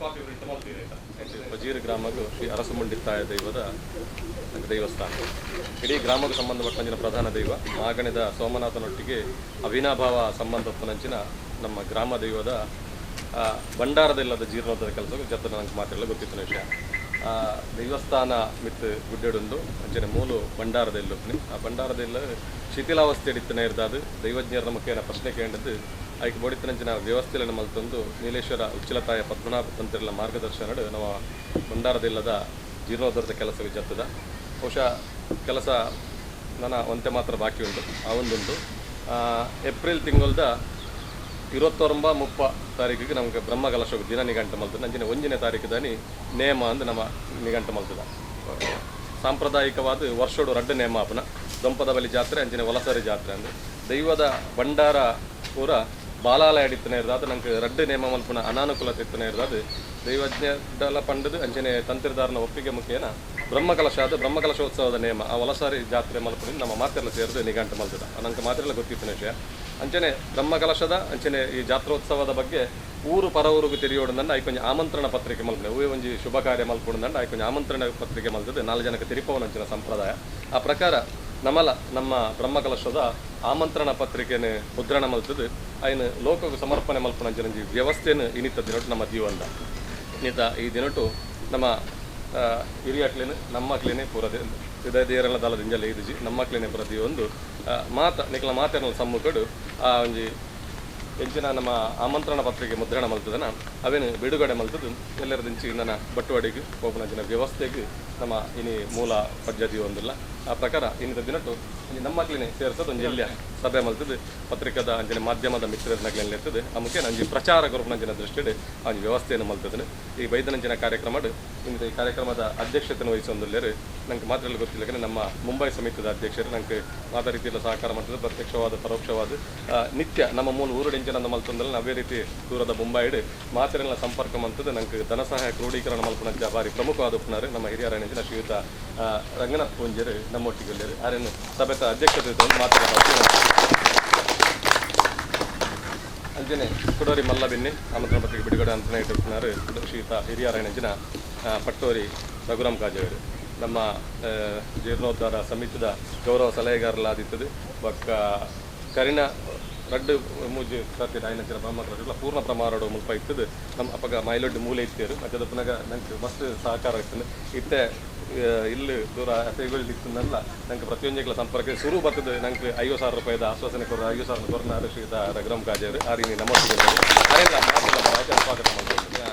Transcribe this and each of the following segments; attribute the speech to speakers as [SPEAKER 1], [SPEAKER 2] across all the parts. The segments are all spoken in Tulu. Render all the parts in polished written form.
[SPEAKER 1] ಕಾಪಿ ಪ್ರಿಂಟ್ ಮಲ್ತೀರಿ.
[SPEAKER 2] ಪಜೀರು ಗ್ರಾಮಗೂ ಶ್ರೀ ಅರಸುಮುಂಡಿತ್ತಾಯ ದೈವದ ದೇವಸ್ಥಾನ ಇಡೀ ಗ್ರಾಮಕ್ಕೆ ಸಂಬಂಧಪಟ್ಟಂಚಿನ ಪ್ರಧಾನ ದೈವ ಮಾಗಣದ ಸೋಮನಾಥನೊಟ್ಟಿಗೆ ಅವಿನಾಭಾವ ಸಂಬಂಧಪಟ್ಟಂಚಿನ ನಮ್ಮ ಗ್ರಾಮ ದೈವದ ಭಂಡಾರದಿಲ್ಲದ ಜೀರ್ಣೋದ್ಧಾರ ಕೆಲಸ ಜತ್ತ ನನಗೆ ಮಾತೆಲ್ಲ ಗೊತ್ತಿತ್ತಿನ ವಿಷಯ. ದೇವಸ್ಥಾನ ಮಿತ್ ಗುಡ್ಡೆಡುಂಡು ಅಂಚನೆ ಮೂಲು ಭಂಡಾರದೆಲ್ಲ ಆ ಭಂಡಾರದೆಲ್ಲ ಶಿಥಿಲಾವಸ್ಥೆ ಇತ್ತಿನ ಇರ್ದಾದು ದೈವಜ್ಞರ ಮುಖೇನ ಪ್ರಶ್ನೆ ಕೇಂಡದ್ದು ಐಕ್ ಬೋಡಿತ್ತಿನಂಚಿನ ವ್ಯವಸ್ಥೆಯನ್ನು ಮಲ್ತೊಂದು ನೀಲೇಶ್ವರ ಉಚ್ಚಿಲತಾಯ ಪದ್ಮನಾಭ ತಂತ್ರಿಗಳ ಮಾರ್ಗದರ್ಶನಡು ನಮ್ಮ ಭಂಡಾರದಿಲ್ಲದ ಜೀರ್ಣೋದ್ಧಾರದ ಕೆಲಸ ಜತ್ತದ. ಬಹುಶಃ ಕೆಲಸ ನನ್ನ ಒಂತೆ ಮಾತ್ರ ಬಾಕಿ ಉಂಟು. ಆ ಒಂದುಂಟು ಏಪ್ರಿಲ್ ತಿಂಗಳದ 29, 30 ತಾರೀಕಿಗೆ ನಮಗೆ ಬ್ರಹ್ಮಕಲಶ ದಿನ ನಿಘಂಟು ಮಲ್ತದೆ. ನಂಜಿನ 1ನೇ ತಾರೀಕು ದಾನಿ ನೇಮ ಅಂದು ನಮ್ಮ ನಿಘಂಟು ಮಲ್ತದ. ಸಾಂಪ್ರದಾಯಿಕವಾದ ವರ್ಷೋಡು ರಡ್ಡು ನೇಮ ಆಪನ ದೊಂಪದ ಬಲಿ ಜಾತ್ರೆ ಅಂಚಿನ ವಲಸರಿ ಜಾತ್ರೆ ಅಂದು ದೈವದ ಭಂಡಾರ ಪೂರ ಬಾಲಾಲಯ ಅಡಿತ್ತನೇ ಇರ್ದಾದ ನಂಗೆ ರಡ್ಡು ನೇಮ ಮಲ್ಪುನ ಅನಾನುಕೂಲತೆ ಇತ್ತನೇ ಇರ್ದಾದ ದೈವಜ್ಞ ಪಂಡದು ಅಂಚನೆ ತಂತ್ರಿದಾರನ ಒಪ್ಪಿಗೆ ಮುಖೇನ ಬ್ರಹ್ಮಕಲಶ ಆದ ಬ್ರಹ್ಮಕಲಶೋತ್ಸವದ ನೇಮ ಆ ವಲಸಾರಿ ಜಾತ್ರೆ ಮಲ್ಪುನ ನಮ್ಮ ಮಾತೆಲ್ಲ ಸೇರಿದು ನಿಘಂಟು ಮಲ್ತದ. ನಂಗೆ ಮಾತೆಲ್ಲ ಗೊತ್ತಿತ್ತಿನ ವಿಷಯ. ಅಂಚನೆ ಬ್ರಹ್ಮಕಲಶದ ಅಂಚನೆ ಈ ಜಾತ್ರೋತ್ಸವದ ಬಗ್ಗೆ ಊರು ಪರ ಊರಿಗೆ ತೆರಿಯೋಡಂದಂಡ ಐಕೊಂಜಿ ಆಮಂತ್ರಣ ಪತ್ರಿಕೆ ಮಲ್ಪನೆ ಹೂವೇ ಒಂಜಿ ಶುಭ ಕಾರ್ಯ ಮಲ್ಪುಂಡ ಐಕೊಂಜಿ ಆಮಂತ್ರಣ ಪತ್ರಿಕೆ ಮಲ್ತದೆ 4 ಜನಕ್ಕೆ ತಿರಿಪವನಂಚಿನ ಸಂಪ್ರದಾಯ. ಆ ಪ್ರಕಾರ ನಮಲ ನಮ್ಮ ಬ್ರಹ್ಮಕಲಶದ ಆಮಂತ್ರಣ ಪತ್ರಿಕೆಯನ್ನು ಮುದ್ರಣ ಮಲ್ತದೆ ಐನು ಲೋಕಕ್ಕೆ ಸಮರ್ಪಣೆ ಮಲ್ಪುನಂಚಿನ ವ್ಯವಸ್ಥೆಯನ್ನು ಇನ್ನಿತ ದಿನಟು ನಮ್ಮ ಜೀವನದ ಇನ್ನಿತ ಈ ದಿನಟು ನಮ್ಮ ಹಿರಿಯಕ್ಲೇನು ನಮ್ಮಕ್ಲೇನೆ ಪೂರ ದೇರೆಲ್ಲ ದಾಲದಿಂಜಲ ಇದಿಜಿ ನಮ್ಮಕ್ಲೇನೆ ಪೂರ ಒಂದು ಮಾತ ನಿಕಲ ಮಾತೆಲ್ಲ ಸಮ್ಮುಖಡು ಆ ಒಂಜಿ ಎಂಚಿನ ನಮ್ಮ ಆಮಂತ್ರಣ ಪತ್ರಿಕೆ ಮುದ್ರಣ ಮಲ್ತದನ ಅವೇನು ಬಿಡುಗಡೆ ಮಲ್ತದ್ದು ಎಲ್ಲರದಿಂಚಿ ನನ್ನ ಬಟ್ಟುವಾಡಿಗೆ ಹೋಗುನಂಚಿನ ವ್ಯವಸ್ಥೆಗೆ ನಮ್ಮ ಇನಿ ಮೂಲ ಪದ್ಧತಿ ಒಂದಿಲ್ಲ. ಆ ಪ್ರಕಾರ ಇನ್ನಿತ ದಿನಟು ನಮ್ಮಕ್ಲೇನೆ ಸೇರಿಸೋದು ಒಂಜಿ ಎಲ್ಲಿಯ ಸಭೆ ಮಲ್ತದ್ದು ಪತ್ರಿಕದ ಅಂಚಿನ ಮಾಧ್ಯಮದ ಮಿತ್ರರನ್ನಕ್ಲೇನೆ ಇರ್ತದೆ ಆ ಮುಖೇನ ಅಂಜಿ ಪ್ರಚಾರ ಗ್ರೂಪ್ನಂಚಿನ ದೃಷ್ಟಿಡ್ ಆ ಒಂಜಿ ವ್ಯವಸ್ಥೆಯನ್ನು ಮಲ್ತದನು. ಈ ಬೈದನಂಚಿನ ಕಾರ್ಯಕ್ರಮ ಇನ್ನಿತ ಈ ಕಾರ್ಯಕ್ರಮದ ಅಧ್ಯಕ್ಷತೆಯನ್ನು ವಹಿಸೊಂದುಲ್ಲೇರು ನಂಗೆ ಮಾತ್ರ ಗೊತ್ತಿಲ್ಲ ಯಾಕಂದರೆ ನಮ್ಮ ಮುಂಬೈ ಸಮಿತಿದ ಅಧ್ಯಕ್ಷರು ನಂಗೆ ಮಾತಾ ರೀತಿಯಲ್ಲಿ ಸಹಕಾರ ಮಾಡ್ತದೆ ಪ್ರತ್ಯಕ್ಷವಾದ ಪರೋಕ್ಷವಾದ ನಿತ್ಯ ನಮ್ಮ ಮೂಲ ಊರುಡೆಂಚಿನ ಮಲ್ತೊಂದಲ್ಲ ಅವೇ ರೀತಿ ದೂರದ ಮುಂಬೈಡ್ ಮಾತ್ರೆಲ್ಲ ಸಂಪರ್ಕ ಮಂತದ್ದು ನಂಗೆ ಧನ ಸಹಾಯ ಕ್ರೋಢೀಕರಣ ಮಲ್ಪುನಂಚ ಭಾರಿ ಪ್ರಮುಖವಾದ ಉಪ್ಪುನಾರು ನಮ್ಮ ಹಿರಿಯರ ಶ್ರೀಯುತ ರಂಗನಾಥ್ ಪೂಂಜರು ನಮ್ಮೊಟ್ಟಿಗೆ ಆರೇನು ಸಭೆತ ಅಧ್ಯಕ್ಷತೆ ಮಾತಾಡ ಅಂಜನೆ ಕುಡೋರಿ ಮಲ್ಲಬಿನ್ನಿ ಆಮಂತ್ರಣ ಪತ್ರಿಕೆ ಬಿಡುಗಡೆ ಅಂತಲೇ ಇಟ್ಟಿರ್ತಾರೆ ಶ್ರೀಯುತ ಹಿರಿಯರ ಪಟ್ಟೋರಿ ರಘುರಾಮ್ ಕಾಜವರು ನಮ್ಮ ಜೀರ್ಣೋದ್ಧಾರ ಸಮಿತಿದ ಗೌರವ ಸಲಹೆಗಾರಲಾದಿತ್ತದು ಬೊಕ್ಕ ಕರಿನ ರಡ್ಡು ಮೂಜಿ ಸರ್ತಿ ಆಯ್ನಂಚಿನ ಬ್ರಹ್ಮಕಲಶ ಪೂರ್ಣ ಪ್ರಮಾಣಡು ಮುಲ್ಪ ಇತ್ತದು ನಮ್ಮ ಅಪಗ ಮೈಲೊಡ್ಡು ಮೂಲೆ ಇತ್ತೇರು ಮತ್ತು ಪುನಗ ನಂಗೆ ಮಸ್ತ್ ಸಹಕಾರ ಇರ್ತದೆ ಇತ್ತೆ ಇಲ್ಲಿ ದೂರ ಅಸೈಗಳು ಇತ್ತಂದಲ್ಲ ನಂಗೆ ಪ್ರತಿಯೊಂದಿಗಳ ಸಂಪರ್ಕ ಶುರು ಬರ್ತದೆ ನಂಗೆ 50,000 ರೂಪಾಯಿದ ಆಶ್ವಾಸನೆ ಕೊರ 50,000 ಕೊರ್ನಾರು ಶ್ರೀಯುತ ರಘುರಾಮ್ ಕಾಜೇರು ಆ ರೀತಿ ನಮ್ಮೊಟ್ಟಿಗೆ ಅರೆಲ್ಲ ಮಾತೆಲ್ಲ ಸ್ವಾಗತ ಮಾಡ್ತಾರೆ.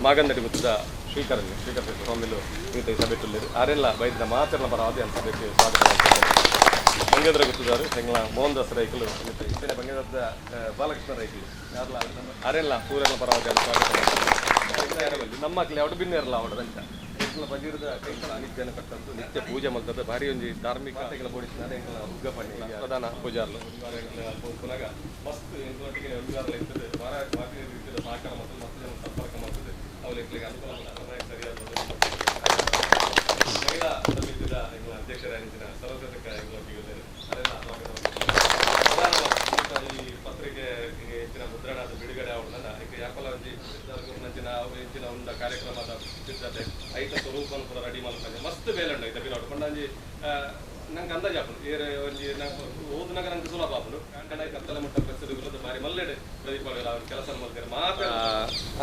[SPEAKER 2] ಮಾಗಂದಡಿ ಗೊತ್ತದ ಶ್ರೀಕರ್ ಶ್ರೀಕರ್ ಸ್ವಾಮಿಲು ಈತ ಈ ಸಭೆ ತುಲ್ಲಿರು ಆರೆಲ್ಲ ಬೈದಿನ ಮಾತೆಲ್ಲ ಬರಾದೆ ಅಂತ ಸಭೆಗೆ ಸ್ವಾಗತ ಮಾಡ್ತಾರೆ. ಬಂಗೇದ್ರ ಗೊತ್ತಿದ್ದಾರೆ ಹೆಂಗ್ಲ ಮೋಹನ್ ದಾಸ್ ರೈಕಲು ಇತ್ತನೆ ಬಂಗೇದ್ರದ ಬಾಲಕೃಷ್ಣ ರೈಕಲು ಯಾರಲ್ಲ ಆರೆಲ್ಲ ಪೂರೆಲ್ಲ ಪರವಾಗಿ ಸ್ವಾಗತ ಮಾಡ್ತಾರೆ. ನಮ್ಮ ಮಕ್ಳು ಯಾವಡು ಬಿನ್ನೇರಲ್ಲ ಅವಡದಂತ ಬಜೀರದ ಕೈಗಳ ನಿತ್ಯನ ಕಟ್ಟಂತು ನಿತ್ಯ ಪೂಜೆ ಮಲ್ತದ ಭಾರಿ ಒಂಜಿ ಧಾರ್ಮಿಕ ಬೋಡಿಸಿದ್ದಾರೆ ಉಗ್ಗ ಪಣಿ ಪ್ರಧಾನ ಪೂಜಾರ್ಲು ಪುನಗ ಮಸ್ತ್ ಎಂಟ್ಲೊಟ್ಟಿಗೆ ಒಂದು ಇರ್ತದೆ ವಾರ ಬಾಕಿ ರೀತಿಯ ಸಹಕಾರ ಮತ್ತು ಮಸ್ತ್ ಜನ ಸಂಪರ್ಕ ಮಾಡ್ತದೆ ಅವಳಿಗೆ ಅನುಕೂಲ ಸರಿಯಾದ ಮಹಿಳಾ ಸಮಿತಿದ ಎಂಗಳ ಅಧ್ಯಕ್ಷರಾಗಿದ್ದ ಸರಸ್ವತಕ್ಕ ಎಂಗಳೊಟ್ಟಿಗೆ ಅದೆಲ್ಲ ಸ್ವಾಗತ. ಈ ಪತ್ರಿಕೆ ಹೆಚ್ಚಿನ ಮುದ್ರಣ ಅದು ಬಿಡುಗಡೆ ಅವಳನ್ನ ಈಗ ಯಾಕಲ್ಲ ಒಂಜಿ ನಂಚಿನ ಹೆಚ್ಚಿನ ಒಂದು ಕಾರ್ಯಕ್ರಮದ ಸಿದ್ಧತೆ ಐತ ಸ್ವರೂಪನ ಪೂರ ರೆಡಿ ಮಲ್ಪಂಜೆ ಮಸ್ತ್ ಬೇಲೆ ಉಂಡು ಐತ ಬಿರಾಡು ಪಂಡ ಒಂಜಿ ನಂಗೆ ಅಂದಾಜು ಆಪುಂಡು ಏರೆ ಒಂಜಿ ನಂಗೆ ಓದುನಾಗ ನಂಗೆ ಸುಲಭ ಆಪುಂಡು ಕಂಡ ಕತ್ತಲೆ ಮುಟ್ಟ ಪ್ರಸಿದ್ಧ ಬಾರಿ ಮಲ್ಲೆಡೆ ಪ್ರದೀಪ ಅವ್ರ ಕೆಲಸ ಮಲ್ತಾರೆ ಮಾತ್ರ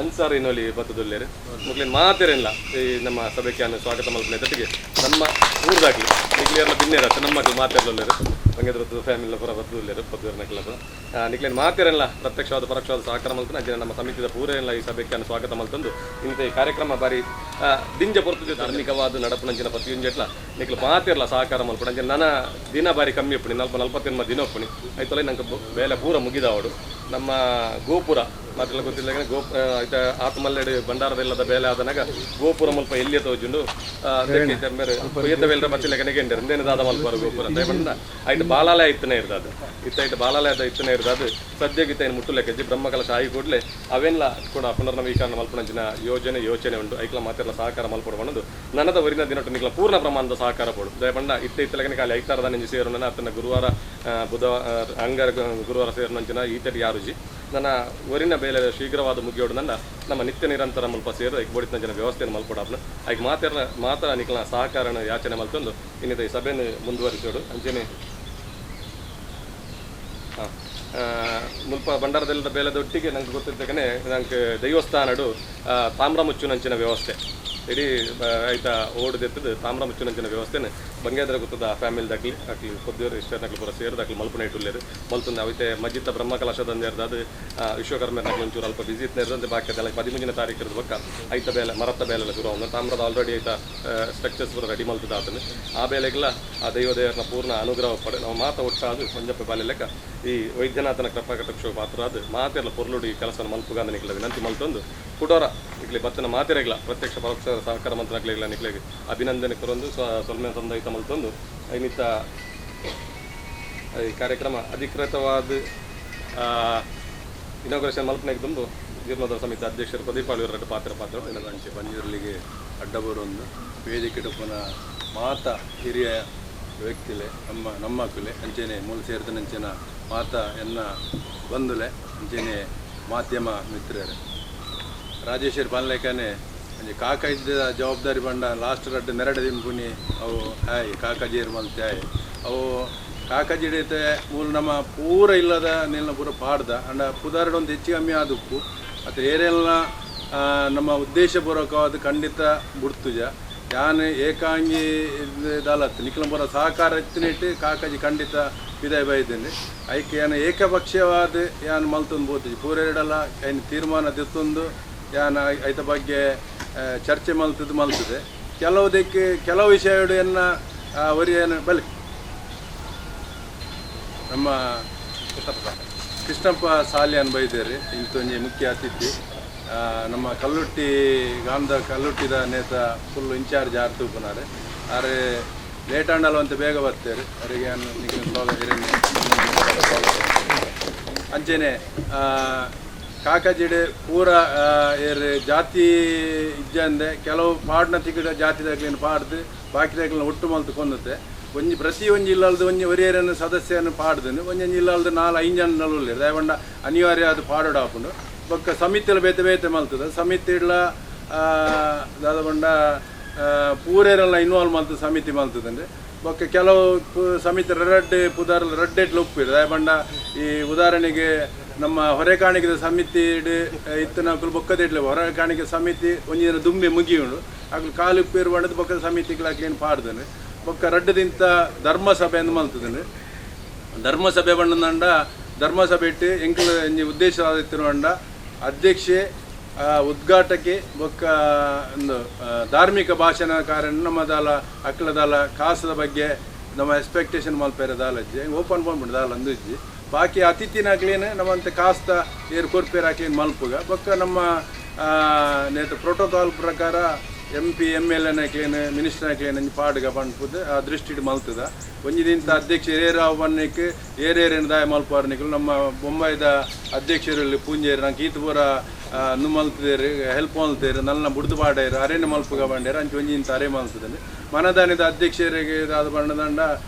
[SPEAKER 2] ಅನ್ಸಾರ್ ಇನ್ನೊಲಿ ಬತ್ತದುಲ್ಲೇರು ಮುಗ್ಲಿನ ಮಾತೇರಿಲ್ಲ ಈ ನಮ್ಮ ಸಭೆಗೆ ಸ್ವಾಗತ ಮಲ್ಪನೆ ಜೊತೆಗೆ ನಮ್ಮ ಊರ್ದಾಗ್ಲಿ ನಿಗ್ಲಿಯರ್ಲ ಬಿನ್ನೇರತ್ತೆ ನಮ್ಮ ಮಾತೇರ್ಲೊಲ್ಲೇರು ಬಂಗೇದ್ರ ಫ್ಯಾಮಿಲಿ ಪೂರ ಬತ್ತದುಲ್ಲೇರು ಪದ್ವರ್ನಕ್ಲ ಪೂರ ನಿಕ್ಲೇನು ಮಾತೇರಲ್ಲ ಪ್ರತ್ಯಕ್ಷವಾದ ಪರೋಕ್ಷವಾದ ಸಹಕಾರ ಮಲ್ತನ ಅಜ್ಜನ ನಮ್ಮ ಸಮಿತಿದ ಪೂರೆಲ್ಲ ಈ ಸಭೆಗೆ ಸ್ವಾಗತ ಮಲ್ತಂದು ಇಂಥ ಈ ಕಾರ್ಯಕ್ರಮ ಬಾರಿ ದಿಂಜ ಪೊರ್ತುದು ಧಾರ್ಮಿಕವಾದ ನಡಪುನಂಚಿನ ಪ್ರತಿಯೊಂಜೆಟ್ಲ ನಿಕ್ಲು ಮಾತಿರಲ್ಲ ಸಹಕಾರ ಮಲ್ಪುಣ ಅಂಚನೆ ನನ್ನ ದಿನ ಬಾರಿ ಕಮ್ಮಿ ಉಪ್ಪುಣಿ 40 ದಿನ ಉಪ್ಪುಣಿ ಐತೊಲೆ ನಂಗೆ ಬೇಲೆ ಪೂರ ಮುಗಿದವಡು ನಮ್ಮ ಗೋಪುರ ಮಾತೆಲ್ಲ ಗೊತ್ತಿಲ್ಲ ಐತ ಆತ್ಮಲ್ಲೆಡು ಭಂಡಾರದಿಲ್ಲದ ಬೇಲೆ ಆದನಾಗ ಗೋಪುರ ಮುಲ್ಪ ಎಲ್ಲಿಯ ತೋಜುಂಡು ಕೊಯ್ಯತ ವೇಲ್ರ ಬತ್ತಿಲ್ಲ ಕನೆಗೆಂಡರು ಇಂದೇನು ದಾದ ಮಲ್ಪರು ಗೋಪುರ ದಯಪಂಡ ಐಟ್ ಬಾಲಾಲಯ ಇತ್ತನೇ ಇರ್ದಾದು ಇತ್ತ ಐಟ್ ಬಾಲಾಲಯದ ಇತ್ತನೇ ಇರ್ದಾದು ಸದ್ಯಕ್ಕೆ ಇತ್ತ ಮುಟ್ಟುಲೆಕ್ಕಜ್ಜಿ ಬ್ರಹ್ಮಕಲಶ ಆಯಿ ಕೂಡಲೇ ಅವೆಲ್ಲ ಕೂಡ ಪುನರ್ನವೀಕರಣ ಮಲ್ಪುನಂಚಿನ ಯೋಜನೆ ಯೋಚನೆ ಉಂಟು. ಐಕ್ಲ ಮಾತೆಲ್ಲ ಸಹಕಾರ ಮಲ್ಪಡು ಪಂಡದು ನನದ ಒರಿನ ದಿನಟ್ಟು ನಿಕ್ಲ ಪೂರ್ಣ ಪ್ರಮಾಣದ ಸಹಕಾರ ಪೋಡು ದಯಪಂಡ ಇತ್ತ ಇತ್ತಲಗನೆ ಖಾಲಿ ಐತಾರದ ನಂಜಿ ಸೇರುನ ಅತ್ತನ ಗುರುವಾರ ಬುಧವಾರ ಅಂಗಾರ ಗುರುವಾರ ಸೇರುನಂಚಿನ ಈತಡಿ ಯಾರುಜಿ ನನ್ನ ಒರಿನ ಬೇಲೆ ಶೀಘ್ರವಾದ ಮುಗಿಯೋಡು ನನ್ನ ನಮ್ಮ ನಿತ್ಯ ನಿರಂತರ ಮುಲ್ಪ ಸೇರು ಐಕ್ ಬೋಡಿತ್ತಿನ ಜನ ವ್ಯವಸ್ಥೆಯನ್ನು ಮಲ್ಪೊಡಾಪುಂಡು. ಐಕ್ ಮಾತೆರ್ನ ಮಾತ್ರ ನಿಕ್ಲೆನ ಸಹಕಾರನ ಯಾಚನೆ ಮಲ್ತೊಂದು ಇನ್ನಿತ ಈ ಸಭೆಯನ್ನು ಮುಂದುವರಿಸೋಡು. ಅಂಚೆನೆ ಮುಲ್ಪ ಭಂಡಾರದೆಲ್ಲದ ಬೇಲೆದೊಟ್ಟಿಗೆ ನಂಗೆ ಗೊತ್ತಿದ್ದಕನೆ ನಂಗೆ ದೈವಸ್ಥಾನಡು ತಾಮ್ರ ಮುಚ್ಚುನಂಚಿನ ವ್ಯವಸ್ಥೆ ಇಡೀ ಐತ ಓಡುದೆತ್ತದು ತಾಮ್ರ ಮುಚ್ಚುನಂಚಿನ ವ್ಯವಸ್ಥೆನ ಬಂಗೇದ್ರ ಗೊತ್ತದ ಫ್ಯಾಮಿಲಿ ದಾಕ್ಲಿ ಅಕ್ಲಿ ಕೊದ್ದಿಯವರು ಇಷ್ಟನಕ್ಲು ಪೂರ ಸೇರ್ದು ಅಕ್ಲಿ ಮಲ್ಪುನ ಇಟ್ಟುಲ್ಲೇರು ಮಲ್ತುಂದು ಅವಿತೆ ಮಜ್ಜಿತ್ತ ಬ್ರಹ್ಮಕಲಶದಂದೇರ್ದು ಅದು ವಿಶ್ವಕರ್ಮನಕ್ಲು ಒಂಚೂರು ಅಲ್ಪ ಬಿಸಿ ಇತ್ತು ಬಾಕಿ ಅದೆಲ್ಲ 13ನೇ ತಾರೀಕು ಇರೋದು ಬೊಕ್ಕ ಐತ ಬೇಲೆ ಮರತ್ತ ಬೇಲೆಲ್ಲ ಶುರು ಆವೊಂದು ತಾಮ್ರದ ಆಲ್ರೆಡಿ ಐತ ಸ್ಟ್ರಕ್ಚರ್ಸ್ ಪೂರ ರೆಡಿ ಮಲ್ತದ ಆತನು ಆ ಬೇಲೆಗೆಲ್ಲ ಆ ದೈವದೇವರನ ಪೂರ್ಣ ಅನುಗ್ರಹ ಪಡೆ ನಾವು ಮಾತ ಒಟ್ಟಾದು ಮಂಜಪ್ಪ ಬಾಲೆ ಲೆಕ್ಕ ಈ ವೈದ್ಯನಾಥನ ಕೃಪಾ ಕಟಾಕ್ಷ ಪಾತ್ರ ಅದು ಮಾತೆಲ್ಲ ಪೊರ್ಲುಡು ಈ ಕೆಲಸ ಮಲ್ಪುಗಾಂದ ನಿಕ್ಲ ವಿನಂತಿ ಮಲ್ತೊಂದು ಕುಡೋರ ಇಕ್ಲಿ ಬತ್ತನ ಮಾತೆರೆಗ್ಲ ಪ್ರತ್ಯಕ್ಷ ಪರೋಕ್ಷ ಸಹಕಾರ ಮಂತ್ರಗ್ಲಿಗ್ಲ ನಿಕ್ಲೆಗ್ ಅಭಿನಂದನೆ ಕೊರೊಂದು ಸೊಲ್ಮೆ ಸಂದೈತ ಮಲ್ತೊಂದು ಐನಿತ ಈ ಕಾರ್ಯಕ್ರಮ ಅಧಿಕೃತವಾದ ಇನಾಗ್ರೇಷನ್ ಮಲ್ಪನೆಗೆ ದುಂಬು ಜೀರ್ಣೋದ್ಧಾರ ಸಮಿತಿ ಅಧ್ಯಕ್ಷರು ಪ್ರದೀಪ್ ಆಳ್ವರ ಪಾತ್ರ ಪಾತ್ರ
[SPEAKER 1] ಅಂಚೆ ಬಂಜೂರ್ಲಿಗೆ ಅಡ್ಡ ಬರೊಂದು ವೇದಿಕೆ ಪುನ ಮಾತ ಹಿರಿಯ ವ್ಯಕ್ತಿಲೆ ನಮ್ಮ ನಮ್ಮಕ್ಕುಲೆ ಅಂಚೆನೆ ಮೂಲ ಸೇರಿದನಂಚಿನ ಮಾತ ಎನ್ನ ಬಂಧುಲೆ ಅಂಚೆನೆ ಮಾಧ್ಯಮ ಮಿತ್ರರೇ ರಾಜೇಶ್ವರಿ ಪನ್ಲೇಕನೆ ಅಂಚೆ ಕಾಕ ಇದ್ದ ಜವಾಬ್ದಾರಿ ಬಂಡ ಲಾಸ್ಟ್ ರಡ್ಡ್ ನೆರಡು ದಿಂಪುನಿ ಅವು ಆಯ್ ಕಾಕಜೇರು ಮಲ್ತೆ ಆಯ್ ಅವು ಕಾಕಜಿಡೈತೆ ಮೂಲ ನಮ್ಮ ಪೂರ ಇಲ್ಲದ ನೆಲ್ನ ಪೂರ ಪಾಡ್ದ ಅಂಡ ಪುದಾರ್ಡ್ ಒಂದು ಹೆಚ್ಚು ಕಮ್ಮಿ ಆದುಪ್ಪು ಮತ್ತು ಏರೆಲ್ಲ ನಮ್ಮ ಉದ್ದೇಶಪೂರ್ವಕವಾದ ಖಂಡಿತ ಬುಡ್ತುಜ ಯಾನ್ ಏಕಾಂಗಿ ದಾಲತ್ತು ನಿಕ್ಲ ಪೂರ ಸಹಕಾರ ಇತ್ತಿನಿಟ್ಟು ಕಾಕಾಜಿ ಖಂಡಿತ ವಿದಾಯ ಬೈದೇನೆ ಐಕೆ ಯಾನ್ ಏಕಪಕ್ಷೀಯವಾದ ಯಾನ್ ಮಲ್ತೊಂದು ಬೋತಿಜಿ ಪೂರೆರಡಲ ಐನ್ ತೀರ್ಮಾನ ದೆತ್ತೊಂದು ಯಾನ್ ಐತ ಬಗ್ಗೆ ಚರ್ಚೆ ಮಲ್ತದ್ದು ಮಲ್ತದೆ ಕೆಲವುದಕ್ಕೆ ಕೆಲವು ವಿಷಯಗಳು ಎನ್ನ ಒರಿಯನ ಬಲಿ ನಮ್ಮ ಕೃಷ್ಣಪ್ಪ ಸಾಲಿಯಾನ್ ಬೈದೇರಿ ಇಂತೊಂಜಿ ಮುಖ್ಯ ಅತಿಥಿ ನಮ್ಮ ಕಲ್ಲುಟ್ಟಿ ಗಾಂಧ ಕಲ್ಲುಟ್ಟಿದ ನೇತ ಫುಲ್ ಇನ್ಚಾರ್ಜ್ ಆರ್ ತೂಪುನಾರೆ ಆರೆ ಲೇಟ್ ಆಂಡಲ ಅಂತ ಬೇಗ ಬರ್ತಾರೆ ಅವರಿಗೆ ಅಂಚೆನೆ ಕಾಕಜಿಡೆ ಪೂರ ಏರ್ ಜಾತಿ ಇಜ್ಜಂದೆ ಕೆಲವು ಪಾಡ್ನ ತಿಕ್ಕಡ ಜಾತಿದಾಗ್ಲಿನ ಪಾಡ್ದು ಬಾಕಿದಾಗ್ಲಿನ ಒಟ್ಟು ಮಲ್ತು ಕೊಂದತೆ ಒಂಜಿ ಪ್ರತಿ ಒಂಜಿ ಇಲ್ಲಲ್ದು ಒಂಜಿ ಒರಿಯರನ್ನು ಸದಸ್ಯನ ಪಾಡ್ದನು ಒಂಜೊಂಜಿ ಇಲ್ಲಲ್ದು ನಾಲ್ ಐದು ಜನ ನಲುಲ್ಲೇರು ದಯವಂಡ ಅನಿವಾರ್ಯ ಅದು ಪಾಡೋಡು ಆಪುಂಡು ಬೊಕ್ಕ ಸಮಿತಿಲ ಬೇತೆ ಬೇತೆ ಮಲ್ತದ ಸಮಿತಿ ಇಡ್ಲ ದಾದ ಪಂಡ ಪೂರೇರೆಲ್ಲ ಇನ್ವಾಲ್ವ್ ಮಲ್ತು ಸಮಿತಿ ಮಲ್ತದಂದ್ರೆ ಬೊಕ್ಕ ಕೆಲವು ಸಮಿತಿ ರಡ್ಡೆ ಪುದಾರ್ ರಡ್ಡೆಟ್ಲ ಉಪ್ಪಿರು ದಯಪಂಡ ಈ ಉದಾಹರಣೆಗೆ ನಮ್ಮ ಹೊರೆಕಾಣಿಕೆದ ಸಮಿತಿ ಇತ್ತಿನ ಬೊಕ್ಕದಿಡ್ಲೆ ಹೊರೆಕಾಣಿಕೆ ಸಮಿತಿ ಒಂಜಿ ದಿನ ದುಂಬೆ ಮುಗಿಯುಂಡು ಅಕ್ಲು ಕಾಲು ಉಪ್ಪಿರು ಬಣ್ಣದ ಬೊಕ್ಕದ ಸಮಿತಿಗಳಾಕ್ಲೇನು ಪಾಡ್ದನು ಬೊಕ್ಕ ರಡ್ಡದಿಂತ ಧರ್ಮಸಭೆ ಅಂದ್ ಮಲ್ತದನು ಧರ್ಮಸಭೆ ಬಣ್ಣದಂಡ ಧರ್ಮಸಭೆ ಇಟ್ಟು ಎಂಕಲ್ ಒಂಜಿ ಉದ್ದೇಶ ಆದಿತ್ತಿರುವಂಡ ಅಧ್ಯಕ್ಷೆ ಉದ್ಘಾಟಕೆ ಬೊಕ್ಕ ಒಂದು ಧಾರ್ಮಿಕ ಭಾಷಣಕಾರನ ನಮ್ಮ ದಾಲ ಅಕ್ಲದಾಲ ಕಾಸದ ಬಗ್ಗೆ ನಮ್ಮ ಎಕ್ಸ್ಪೆಕ್ಟೇಷನ್ ಮಲ್ಪೇರೆ ದಾಲಜ್ಜಿ ಓಪನ್ ಪಂಪುಂಡು ದಾಲ ಅಂದುಜ್ಜಿ ಬಾಕಿ ಅತಿಥಿನಾಗ್ಲೇನೆ ನಮ್ಮಂತೆ ಕಾಸ್ತ ಏರು ಕೊರ್ಪೇರು ಹಾಕ್ಲೇನು ಮಲ್ಪುಗ ಬೊಕ್ಕ ನಮ್ಮ ನೇತ ಪ್ರೋಟೋಕಾಲ್ ಪ್ರಕಾರ ಎಂ ಪಿ ಎಮ್ ಎಲ್ ಎನ್ ಮಿನಿಸ್ಟರ್ ಹಾಕ್ಲೇನು ಒಂಜಿ ಪಾಡ್ಗ ಪನ್ಪುದು ಆ ದೃಷ್ಟಿಡ್ ಮಲ್ತದ ಒಂಜಿ ದಿನದ ಅಧ್ಯಕ್ಷ ಏರೇರಾವ್ ಬನ್ನಿಕ್ ಏರೇರೇನು ದಾಯ ಮಲ್ಪಾರ್ನಿಕ್ಲು ನಮ್ಮ ಬೊಂಬಾಯಿದ ಅಧ್ಯಕ್ಷರು ಪೂಂಜೇರು ನಂಗೆ ಈತ ಪೂರ ನು ಮಲ್ತದೇರು ಹೆಲ್ಪ್ ಮಲ್ತೇರು ನಲ್ಲ ಬುಡ್ದು ಪಾಡೇರು ಅರೇನು ಮಲ್ಪುಗ ಬಂಡೇರು ಅಂಚೆ ಒಂಜಿ ಇಂತ ಅರೇ ಮಲ್ತದಂಡೆ ಮನದಾನಿದ ಅಧ್ಯಕ್ಷರಿಗೆ ದಾದ ಬಣ್ಣದಂಡ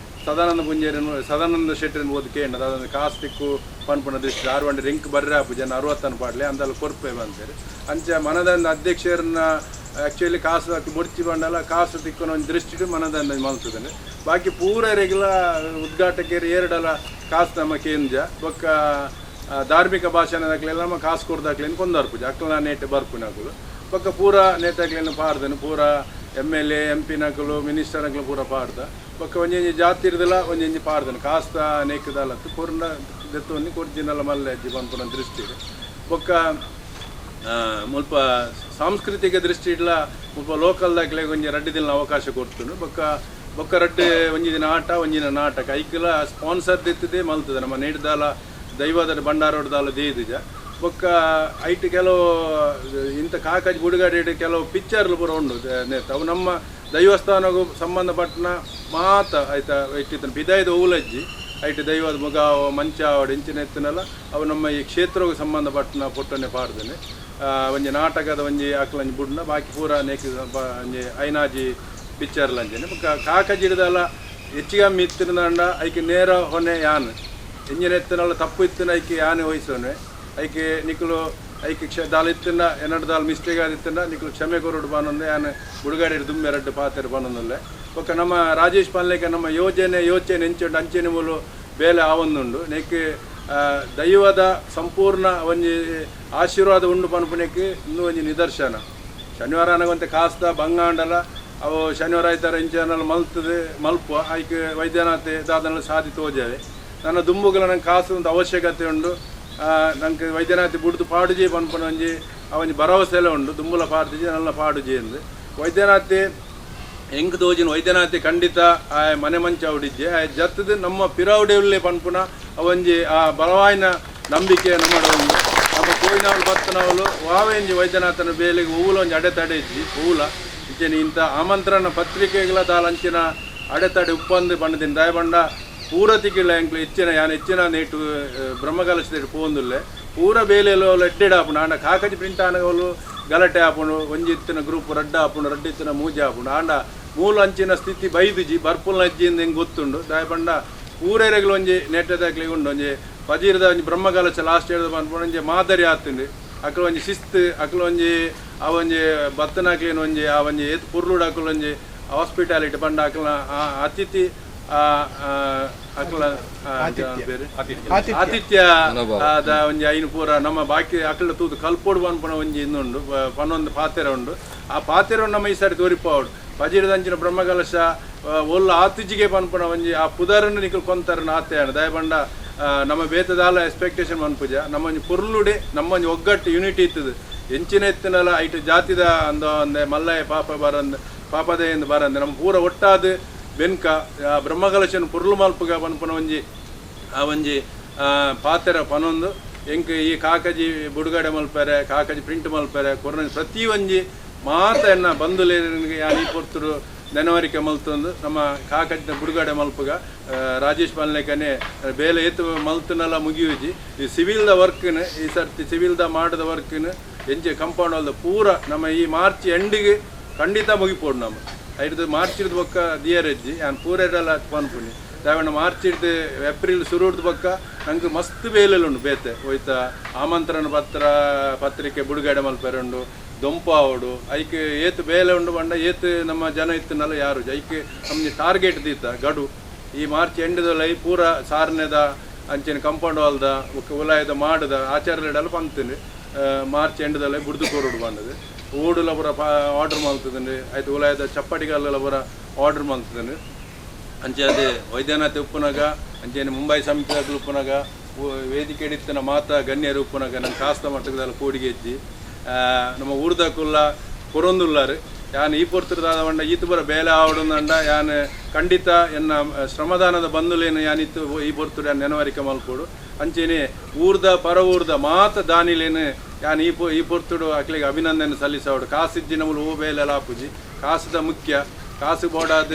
[SPEAKER 1] ಸದಾನಂದ ಪುಂಜೇರನು ಸದಾನಂದ ಶೆಟ್ಟರನ್ನು ಓದ್ ಕೇಂಡ ದಾದ ಕಾಸ್ ತಿಕ್ಕು ಪನ್ಪುನ ದೃಷ್ಟಿ ಆರು ಬಂಡೆ ರಿಂಕ್ ಬರ್ರೆ ಆಪು ಜನ 60 ಪಾಡ್ಲೆ ಅಂದಲ್ಲ ಕೊರ್ಪೆ ಬಂತೇರು ಅಂಚೆ ಮನದಾನದ ಅಧ್ಯಕ್ಷರನ್ನ ಆ್ಯಕ್ಚುಲಿ ಕಾಸು ಹಾಕಿ ಬೊಡ್ಚಿ ಬಂಡಲ ಕಾಸು ತಿಕ್ಕುನ ಒಂದು ದೃಷ್ಟಿಡು ಮನದಂದ ಮಲ್ತದನೆ ಬಾಕಿ ಪೂರ ರೆಗ್ಲ ಉದ್ಘಾಟಕರು ಏರಡಲ ಕಾಸು ನಮ್ಮ ಕೇಂದ್ರ ಬೊಕ್ಕ ಧಾರ್ಮಿಕ ಭಾಷಣದಾಕ್ಲೆಲ್ಲ ನಮ್ಮ ಕಾಸು ಕೊಡ್ದಾಕ್ಲೇನು ಕೊಂದರ್ಪುಜ ಅಕ್ಲ ನೇಟ್ ಬರ್ಪುನಕುಲು ಬೊಕ್ಕ ಪೂರ ನೇತಾಕ್ಲೇನು ಪಾಡ್ದನು ಪೂರ ಎಮ್ ಎಲ್ ಎ ಎಂ ಪಿನಕುಲು ಮಿನಿಸ್ಟರ್ನಕುಲು ಪೂರ ಪಾಡ್ದ ಬೊಕ್ಕ ಒಂಜೊಂಜಿ ಜಾತಿ ಇರ್ದಲ ಒಂಜೊಂಜಿ ಪಾಡ್ದನು ಕಾಸ್ತ ನೇಕದಲತ್ತು ಪೂರ್ಣ ದೆತ್ತೊಂದು ಕೊರ್ಜಿನಲ್ಲ ಮಲ್ಲೆ ಅಜ್ಜಿ ಪನ್ಪುನ ದೃಷ್ಟಿ ಬೊಕ್ಕ ಮುಲ್ಪ ಸಾಂಸ್ಕೃತಿಕ ದೃಷ್ಟಿ ಇಡ್ಲ ಮುಲ್ಪ ಲೋಕಲ್ದಾಕ್ಲೆ ಒಂಜಿ ರಡ್ಡು ದಿನ ಅವಕಾಶ ಕೊಡ್ತುಂಡು ಬೊಕ್ಕ ಬೊಕ್ಕ ರಡ್ಡೆ ಒಂಜಿ ದಿನ ಆಟ ಒಂಜಿ ದಿನ ನಾಟಕ ಐಕ್ಲ ಸ್ಪಾನ್ಸರ್ ದಿತ್ತದೆ ಮಲ್ತದೆ ನಮ್ಮ ನೀಡ್ದಾಲ ದೈವದ ಭಂಡಾರೋಡ್ದಾಲ ದೇದಿಜ ಬೊಕ್ಕ ಐಟ್ ಕೆಲವು ಇಂಥ ಕಾಕಾಜಿ ಬುಡುಗಡೆ ಕೆಲವು ಪಿಕ್ಚರ್ಲು ಪೂರ ಉಂಡು ನೇತ ಅವು ನಮ್ಮ ದೈವಸ್ಥಾನಗೂ ಸಂಬಂಧಪಟ್ಟನ ಮಾತ ಆಯ್ತಾ ಇಟ್ಟಿತ್ತನ ಬಿದಾಯದ ಓಲಜ್ಜಿ ಐಟ್ ದೈವದ ಮುಗ ಮಂಚ ಇಂಚಿನ ಎತ್ತಿನಲ್ಲ ಅವು ನಮ್ಮ ಈ ಕ್ಷೇತ್ರಕ್ಕೆ ಸಂಬಂಧಪಟ್ಟನ ಪೊಟ್ಟನೆ ಪಾಡ್ದನೆ ಒಂಜಿ ನಾಟಕದ ಒಂಜಿ ಅಕ್ಲಂಜಿ ಬುಡ್ನ ಬಾಕಿ ಪೂರ ನೇಕ್ ಒಂಜಿ ಐನಾಜಿ ಪಿಕ್ಚರ್ ಲಂಚನೆ ಬೊಕ್ಕ ಕಾಕಜಿಡ್ದಲ್ಲ ಹೆಚ್ಚಿಗೆ ಇತ್ತಿನದಂಡ ಐಕೆ ನೇರ ಹೊನೆ ಯಾನ್ ಎಂಜಿನ ಎತ್ತಿನಲ್ಲ ತಪ್ಪು ಇತ್ತಿನ ಐಕೆ ಯಾನೆ ವಹಿಸೋನೆ ಐಕೆ ನಿಕುಲು ಐಕ್ ದಾಲ ಇತ್ತಿನ ಎನ್ನಡ ದಾಲ ಮಿಸ್ಟೇಕ್ ಆದಿತ್ತಿನ ನಿಕ್ಲು ಕ್ಷಮೆ ಕೊರಡು ಪನ್ನೊಂದು ಯಾನ್ ಬುಡುಗಡೆ ದುಂಬೆರಡ್ಡು ಪಾತೆರ ಪನ್ನೊಂದುಲ್ಲೆ. ಬೊಕ್ಕ ನಮ್ಮ ರಾಜೇಶ್ ಪನ್ಲೇಕ ನಮ್ಮ ಯೋಜನೆ ಯೋಚನೆ ಎಂಚುಂಡು ಅಂಚೆನೆ ಮೂಲು ಬೇಲೆ ಆವೊಂದುಂಡು. ನೆಕ್ ದೈವದ ಸಂಪೂರ್ಣ ಒಂಜಿ ಆಶೀರ್ವಾದ ಉಂಡು ಪನ್ಪುನೆಕ್ ಇಂದು ಒಂಜಿ ನಿದರ್ಶನ. ಶನಿವಾರ ಅನಗೊಂತೆ ಕಾಸ್ದ ಬಂಗಾಂಡಲ ಅವು ಶನಿವಾರ ಆಯ್ತಾರ ಇಂಚನಲ್ಲ ಮಲ್ತದೆ ಮಲ್ಪ ಐಕ್ ವೈದ್ಯನಾಥೆ ದಾದನ ಸಾಧಿ ತೋಜಾವೆ. ನನ್ನ ದುಂಬುಗಳ ನಂಗೆ ಕಾಸು ಒಂದು ಅವಶ್ಯಕತೆ ಉಂಡು. ನಂಗೆ ವೈದ್ಯನಾಥೆ ಬುಡ್ದು ಪಾಡುಜಿ ಪನ್ಪುನ ಒಂಜಿ ಆ ಒಂಜಿ ಭರವಸೆ ಎಲ್ಲ ಉಂಡು. ದುಂಬುಲ ಪಾಡ್ದಿಜಿ ನನ್ನ ಪಾಡುಜಿ ಎಂದು ವೈದ್ಯನಾಥೆ ಎಂಕ್ ತೋಜಿನ ವೈದ್ಯನಾಥೆ ಖಂಡಿತ ಆ ಮನೆ ಮಂಚ ಉಡಿಜ್ಜೆ ಆ ಜತ್ತದ ನಮ್ಮ ಪಿರೌಡೆ ಉಲ್ಲೆ ಪನ್ಪುನ ಒಂಜಿ ಆ ಬಲವಾಯಿನ ನಂಬಿಕೆ ನಮ್ಮ ಉಂಡು. ನಮ್ಮ ಕೋಯಿನವಳು ಬತ್ತನವಳು ವಾವೆಂಜಿ ವೈದ್ಯನಾಥನ ಬೇಲೆಗೆ ಹೂವುಲ ಒಂಜಿ ಅಡೆತಡೆ ಇಜ್ಜಿ ಹೂವುಲ ಇಂಚೆನೆ ಇಂಥ ಆಮಂತ್ರಣ ಪತ್ರಿಕೆಗಳ ದಾಲ ಅಂಚಿನ ಅಡೆತಡೆ ಉಪ್ಪಂದು ಪಂಡದಿನ ದಯಬಂಡ ಪೂರತಿಕಿಲ್ಲ ಎಂಕ್ಲು ಹೆಚ್ಚಿನ ಯಾನ್ ಹೆಚ್ಚಿನ ನೇಟು ಬ್ರಹ್ಮಕಲಶದ ಪೋಂದುಲ್ಲೆ ಪೂರ ಬೇಲೆಲು ಅವಳು ಎಡ್ಡೆಡ್ ಆಪುಂಡು. ಆಂಡ ಕಾಕಜಿ ಪ್ರಿಂಟ್ ಆನಗವಳು ಗಲಾಟೆ ಆಪುಂಡು, ಒಂಜಿ ಇತ್ತಿನ ಗ್ರೂಪ್ ರಡ್ಡ ಆಪುಂಡು, ರಡ್ಡ ಇತ್ತಿನ ಮೂಜೆ ಆಪುಂಡು. ಆಂಡ ಮೂಲ ಅಂಚಿನ ಸ್ಥಿತಿ ಬೈದುಜಿ ಬರ್ಪುಲ್ನ ಅಜ್ಜಿಂದ ಹೆಂಗೆ ಗೊತ್ತುಂಡು. ದಯಬಂಡ ಪೂರೇರೆಗಳು ಒಂಜಿ ನೆಟ್ಟದಾಕ್ಲಿಗೆ ಉಂಡು ಒಂಜಿ ಪಜೀರದ ಒಂಜಿ ಬ್ರಹ್ಮಕಲಶ ಲಾಸ್ಟ್ ಇಯರ್ ಪನ್ಪುಂಡು ಒಂಜಿ ಮಾದರಿ ಆತುಂಡು. ಅಕ್ಲು ಒಂಜಿ ಶಿಸ್ತು ಅಕ್ಲು ಒಂಜಿ ಆ ಒಂಜಿ ಬತ್ತನಾಕ್ಲಿನ ಒಂಜಿ ಆ ಒಂಜಿ ಏತ್ ಪುರ್ಲುಡು ಅಕ್ಲು ಒಂಜಿ ಹಾಸ್ಪಿಟಾಲಿಟಿ ಪಂಡ ಅಕ್ಲ ಅತಿಥಿ ಅಕ್ಲ ಬೇರೆ ಆತಿಥ್ಯ ಆದ ಒಂಜಿ ಐನು ಪೂರ ನಮ್ಮ ಬಾಕಿ ಅಕ್ಲ ತೂದು ಕಲ್ಪೋಡು ಪನ್ಪುನ ಒಂಜಿ ಇನ್ನುಂಡು ಪನ್ನೊಂದು ಪಾತೆರ ಉಂಡು. ಆ ಪಾತೆರ ನಮ್ಮ ಈ ಸಾರಿ ತೋರಿಪಾವಡು ಪಜೀರದಂಚಿನ ಬ್ರಹ್ಮಕಲಶ ಒಲ್ಲ ಆತಿಜಿಗೆ ಪನ್ಪುನ ಒಂಜಿ ಆ ಪುದರನ್ನು ನಿಕಲ್ ಕೊಂತಾರನ ಆತೆ ದಯಬಂಡ ನಮ್ಮ ಬೇತದಾಲ ಎಕ್ಸ್ಪೆಕ್ಟೇಷನ್ ಮನ್ಪುಜ. ನಮ್ಮ ಒಂಜಿ ಪುರ್ಲುಡೆ ನಮ್ಮ ಒಂಜಿ ಒಗ್ಗಟ್ಟು ಯೂನಿಟಿ ಇತ್ತದು ಎಂಚಿನ ಎತ್ತಿನಲ್ಲ ಐಟ್ ಜಾತಿದ ಅಂದ ಒಂದೆ ಮಲ್ಲಯ್ಯ ಪಾಪ ಬರಂದ್ ಪಾಪದೇ ಎಂದು ಬರಂದೆ ನಮ್ಮ ಪೂರ ಒಟ್ಟಾದ ಬೆನ್ಕ ಬ್ರಹ್ಮಕಲಶನ ಪುರ್ಲು ಮಲ್ಪುಗ ಪನ್ಪುನ ಒಂಜಿ ಆ ಒಂಜಿ ಪಾತೆರ ಪನೊಂದು ಎಂಕ್ ಈ ಕಾಕಜಿ ಬುಡುಗಡೆ ಮಲ್ಪರೆ ಕಾಕಜಿ ಪ್ರಿಂಟ್ ಮಲ್ಪರೆ ಕೊರೋನ ಪ್ರತಿ ಒಂಜಿ ಮಾತ ಎನ್ನ ಬಂಧುಲೇರಿಗೆ ಯಾನ್ ಈ ಪೊರ್ತುಡು ನೆನವರಿಕೆ ಮಲ್ತೊಂದು ನಮ್ಮ ಕಾಕಜಿನ ಬುಡುಗಡೆ ಮಲ್ಪುಗ ರಾಜೇಶ್ ಪನ್ಲೇಕನೆ ಬೇಲೆ ಏತು ಮಲ್ತನಲ್ಲ ಮುಗಿಯುಜಿ. ಈ ಸಿವಿಲ್ದ ವರ್ಕ್ನ ಈ ಸರ್ತಿ ಸಿವಿಲ್ದ ಮಾಡದ ವರ್ಕ್ನ ಎಂಚೆ ಕಂಪೌಂಡ್ ಅಲ್ದ ಪೂರ ನಮ್ಮ ಈ ಮಾರ್ಚ್ ಎಂಡಿಗೆ ಖಂಡಿತ ಮುಗಿಪೋಡು. ನಮ್ಮ ಐದು ಮಾರ್ಚ್ ಹಿಡ್ದು ಬೊಕ್ಕ ದಿಯರೆಜ್ಜಿ ಯಾನ್ ಪೂರೆಡೆಲ್ಲ ಪನ್ಪುನಿ ದಾವಣ್ಣ ಮಾರ್ಚ್ ಹಿಡ್ದು ಏಪ್ರಿಲ್ ಸುರುಡ್ದು ಬೊಕ್ಕ ನಂಗೆ ಮಸ್ತ್ ಬೇಲೆಲುಂಡು ಬೇತೆ ಹೋಯ್ತ ಆಮಂತ್ರಣ ಪತ್ರ ಪತ್ರಿಕೆ ಬುಡುಗಡೆ ಮಲ್ಪೆರೆ ಉಂಡು ದೊಂಪ ಆವಡು ಐಕ್ ಏತ್ ಬೇಲೆ ಉಂಡು ಪಂಡ ಏತ್ ನಮ್ಮ ಜನ ಇತ್ತನಲ್ಲ ಯಾರು ಐಕ್ ನಮ್ಗೆ ಟಾರ್ಗೆಟ್ ದೀತ ಗಡು ಈ ಮಾರ್ಚ್ ಎಂಡದ ಪೂರ ಸಾರನೆದ ಅಂಚಿನ ಕಂಪೌಂಡ್ ವಾಲ್ದ ಉಲಾಯದ ಮಾಡದ ಆಚಾರ್ಯಡೆಲ್ಲ ಪಂತೀನಿ ಮಾರ್ಚ್ ಎಂಡದಲ್ಲೇ ಬುಡ್ದು ಕೋರುಡು ಬಂದது ಓಡುಲ ಪೂರ ಆರ್ಡರ್ ಮಲ್ತದಂడి ಆಯ್ತು ಉಲಾಯದ ಚಪ್ಪಟಿಗಲ್ಲೆಲ್ಲ ಪೂರ ಆರ್ಡರ್ ಮಲ್ತದಂడి. ಅಂಚೆ ಅದೇ ವೈದ್ಯನಾಥ ಉಪ್ಪುನಗ ಅಂಚೆನೆ ಮುಂಬೈ ಸಮಿತಿ ಉಪ್ಪುನಗ ವೇದಿಕೆ ಹಿಡಿತನ ಮಾತಾ ಗಣ್ಯರು ಉಪ್ಪುನಗ ನನ್ನ ಕಾಸ್ತ ಮಟ್ಟದಲ್ಲ ಕೋಡಿಗೆ ಎಜ್ಜಿ ನಮ್ಮ ಊರ್ದಕುಲ್ಲ ಕೊರೊಂದುಲ್ಲಾರು ಯಾನ್ ಈ ಪೊರ್ತುದಾದ ಪಂಡ ಈತು ಪೂರ ಬೇಲೆ ಆವಡುಂದಂಡ ಯಾನ್ ಖಂಡಿತ ಎನ್ನ ಶ್ರಮದಾನದ ಬಂಧುಲೇನು ಯಾನ್ ಇತ್ತು ಈ ಪೊರ್ತುಡು ಯಾನ್ ನೆನವರಿಕೆ ಮಲ್ಪೊಡು. ಅಂಚೆನೆ ಊರ್ದ ಪರ ಊರ್ದ ಮಾತ ದಾನಿಲೇನು ಯಾನ್ ಈ ಪೊರ್ತುಡು ಅಕ್ಲಿಗೆ ಅಭಿನಂದನೆ ಸಲ್ಲಿಸವಡು. ಕಾಸಿಜ್ಜಿ ನಮ್ಮಲು ಓ ಬೇಲೆ ಆಪುಜಿ ಕಾಸುದ ಮುಖ್ಯ ಕಾಸು ಬೋಡಾದ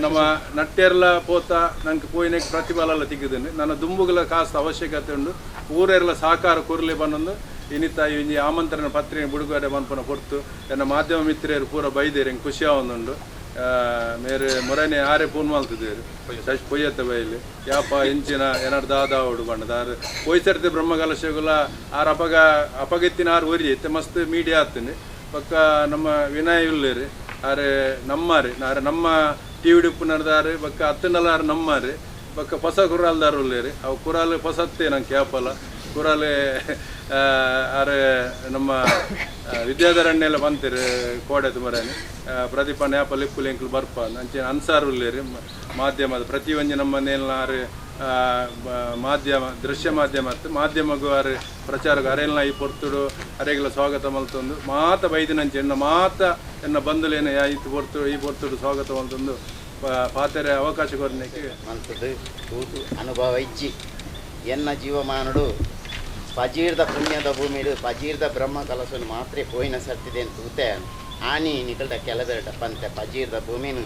[SPEAKER 1] ನಮ್ಮ ನಟ್ಟೆರ್ಲ ಪೋತ ನಂಗೆ ಪೋಯಿನ ಪ್ರತಿಫಲ ತಿಕ್ಕುದುಂಡು. ನನ್ನ ದುಂಬುಗಳ ಕಾಸು ಅವಶ್ಯಕತೆ ಉಂಡು. ಊರೆರ್ಲ ಸಹಕಾರ ಕೊರ್ಲೆ ಬನ್ನೊಂದು ಇನ್ನಿತ ಈ ಆಮಂತ್ರಣ ಪತ್ರಿಕೆ ಬುಡುಗಡೆ ಮನ್ಪುನ ಪೊರ್ತು ಎನ್ನ ಮಾಧ್ಯಮ ಮಿತ್ರರು ಪೂರ ಬೈದೇರು ಎಂಕ್ ಖುಷಿ ಆವೊಂದುಂಡು. ಮೇರೆ ಮೊರನೆ ಆರೆ ಫೋನ್ ಮಲ್ತಿದ್ದೇರು ಶಶ್ ಪೊಯ್ಯತ್ತ ಬೈಲಿ ಯಾಪ ಎಂಚಿನ ಏನಾರು ದಾದಾವಡು ಬಣ್ಣದ ಆರು ಪೊಯ್ಸರ್ತಿ ಬ್ರಹ್ಮಕಲಶಗುಲ ಆರು ಅಪಗ ಅಪಗೆತ್ತಿನ ಆರು ಒರಿ ಇತ್ತೆ ಮಸ್ತ್ ಮೀಡಿಯಾ ಆತುಂಡು. ಪಕ್ಕ ನಮ್ಮ ವಿನಯ್ ಉಲ್ಲೇರು ಆರೆ ನಮ್ಮಾರು ಆರೆ ನಮ್ಮ ಟಿ ವಿ ಉಪ್ಪುನರ್ದಾರು ಬೊಕ್ಕ ಅತ್ತಂಡಲ ಆರು ನಮ್ಮಾರು ಬೊಕ್ಕ ಹೊಸ ಕುರಾಲ್ದಾರು ಉಲ್ಲೇರು ಅವು ಕುರಾಲ್ ಹೊಸತ್ತೆ ನಂಗೆ ಯಾಪಲ ಕುರಾಲೆ ಆರೆ ನಮ್ಮ ವಿದ್ಯಾಧರಣ್ಯೆಲ್ಲ ಬಂತೀರು ಕೋಡೆ ತುಮರಾನಿ ಪ್ರದೀಪ ನ್ಯಾಪಲ್ ಇಪ್ಪುಲು ಎಂಕ್ಲು ಬರ್ಪ ಅಂಚೆ ಅನ್ಸಾರ್ ಉಲ್ಲೇರು ಮಾಧ್ಯಮದ ಪ್ರತಿಯೊಂಜಿ ನಮ್ಮ ನೇಲ್ನ ಆರು ಮಾಧ್ಯಮ ದೃಶ್ಯ ಮಾಧ್ಯಮ ಮಾಧ್ಯಮಗೂ ಆರು ಪ್ರಚಾರಗೂ ಅರೆಲ್ನ ಈ ಪೊರ್ತುಡು ಅರೆಗಳ ಸ್ವಾಗತ ಮಲ್ತೊಂದು ಮಾತ ಬೈದಿನಂಚೆ ಎನ್ನ ಮಾತ ಎನ್ನ ಬಂಧುಲೇನ ಇತ್ತು ಪೊರ್ತು ಈ ಪೊರ್ತುಡು ಸ್ವಾಗತ ಮಲ್ತೊಂದು ಪಾತೆರೆ ಅವಕಾಶ ಕೊರನೆಗೆ
[SPEAKER 3] ಮಲ್ತದ್ದು ತೂತು ಅನುಭವ ಇಜ್ಜಿ ಎನ್ನ ಜೀವಮಾನಡು ಪಜೀರ್ದ ಪುಣ್ಯದ ಭೂಮಿಡು ಪಜೀರ್ದ ಬ್ರಹ್ಮ ಕಲಸನು ಮಾತ್ರ ಪೋಯಿನ ಸರ್ತಿದೇನು ತೂತೆ ಆನಿ ನಿಕಲ್ದ ಕೆಲಬೆರಟ ಪಂತೆ ಪಜೀರ್ದ ಭೂಮಿನು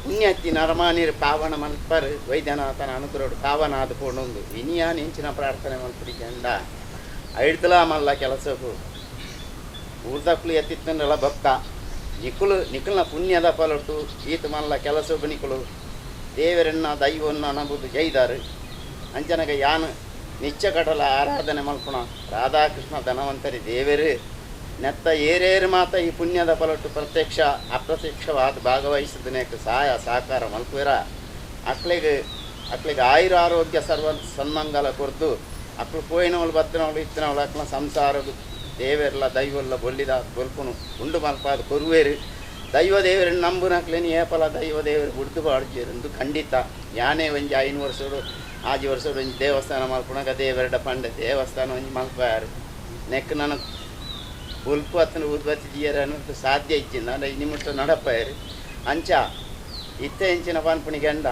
[SPEAKER 3] ಪುಣ್ಯತ್ತಿ ನರಮಾನಿರು ಪಾವನ ಮಲ್ಪರ್ ವೈದ್ಯನಾಥನ ಅನುಗ್ರಹಡು ಪಾವನ ಆದ ಪೋಣೊಂದು ಇನಿಯಾ ನೆಂಚಿನ ಪ್ರಾರ್ಥನೆ ಮಲ್ಪುಡಿ ಜಂಡ ಐಡ್ತಲ ಮಲ್ಲ ಕೆಲಸಕ್ಕೂ ಊರ್ದಕ್ಲು ಎತ್ತಿತ್ತಂಡಲ ಬಕ್ಕ ನಿಕುಲು ನಿಕಲ್ನ ಪುಣ್ಯದ ಫಲಟು ಈತ ಮಲ್ಲ ಕೆಲಸೊಬ್ಬ ನಿಕುಲು ದೇವರನ್ನ ದೈವನ್ನ ನಂಬುದು ಜೈದಾರು ಅಂಚನಗ ಯಾನು ನಿಚ್ಚ ಕಡಲ ಆರಾಧನೆ ಮಲ್ಪುಣ ರಾಧಾಕೃಷ್ಣ ಧನವಂತರಿ ದೇವರು ನೆತ್ತ ಏರೇರು ಮಾತ ಈ ಪುಣ್ಯದ ಫಲಟ್ಟು ಪ್ರತ್ಯಕ್ಷ ಅಪ್ರತ್ಯಕ್ಷವಾದ ಭಾಗವಹಿಸಿದನೇಕ ಸಹಾಯ ಸಹಕಾರ ಮಲ್ಪುವಿರ ಅಕ್ಲಿಗೆ ಅಕ್ಲಿಗೆ ಆಯುರ ಆರೋಗ್ಯ ಸರ್ವ ಸನ್ಮಂಗಲ ಕೊರ್ದು ಅಕ್ಲು ಪೋಯಿನವಳು ಬತ್ತಿನವಳು ಇತ್ತಿನವಳು ಅಕ್ಲ ಸಂಸಾರ ದೇವೆರ್ಲ ದೈವಲ್ಲ ಬೊಲ್ಲಿದ ಬೊಲ್ಪುನು ಉಂಡು ಮಲ್ಪಾದ ಕೊರುವೇರು ದೈವ ದೇವರನ್ನು ನಂಬುನಕ್ಲೇನು ಏಪಲ ದೈವ ದೇವರು ಬುಡ್ದು ಬಾಡ್ಜೇರು ಖಂಡಿತ ಯಾನೇ ಒಂಜಿ 5 ವರ್ಷಡು 6 ವರ್ಷಡು ಒಂಜಿ ದೇವಸ್ಥಾನ ಮಲ್ಪುಣಗ ದೇವರಡ ಪಂಡ ದೇವಸ್ಥಾನ ಒಂಜಿ ಮಲ್ಪಾರು ನೆಕ್ ನಾನು ಉಲ್ಪು ಅತ್ತನ ಉದ್ಬತ್ತಿ ಜಿಯರ ಅನ್ನೋದು ಸಾಧ್ಯ ಇಜ್ಜಿಂದ ಅಂದರೆ ನಿಮ್ಮಟ್ಟು ನಡಪಾಯರು ಅಂಚ ಇತ್ತೆ ಇಂಚಿನ ಪನ್ಪುಣಿ ಗಂಡ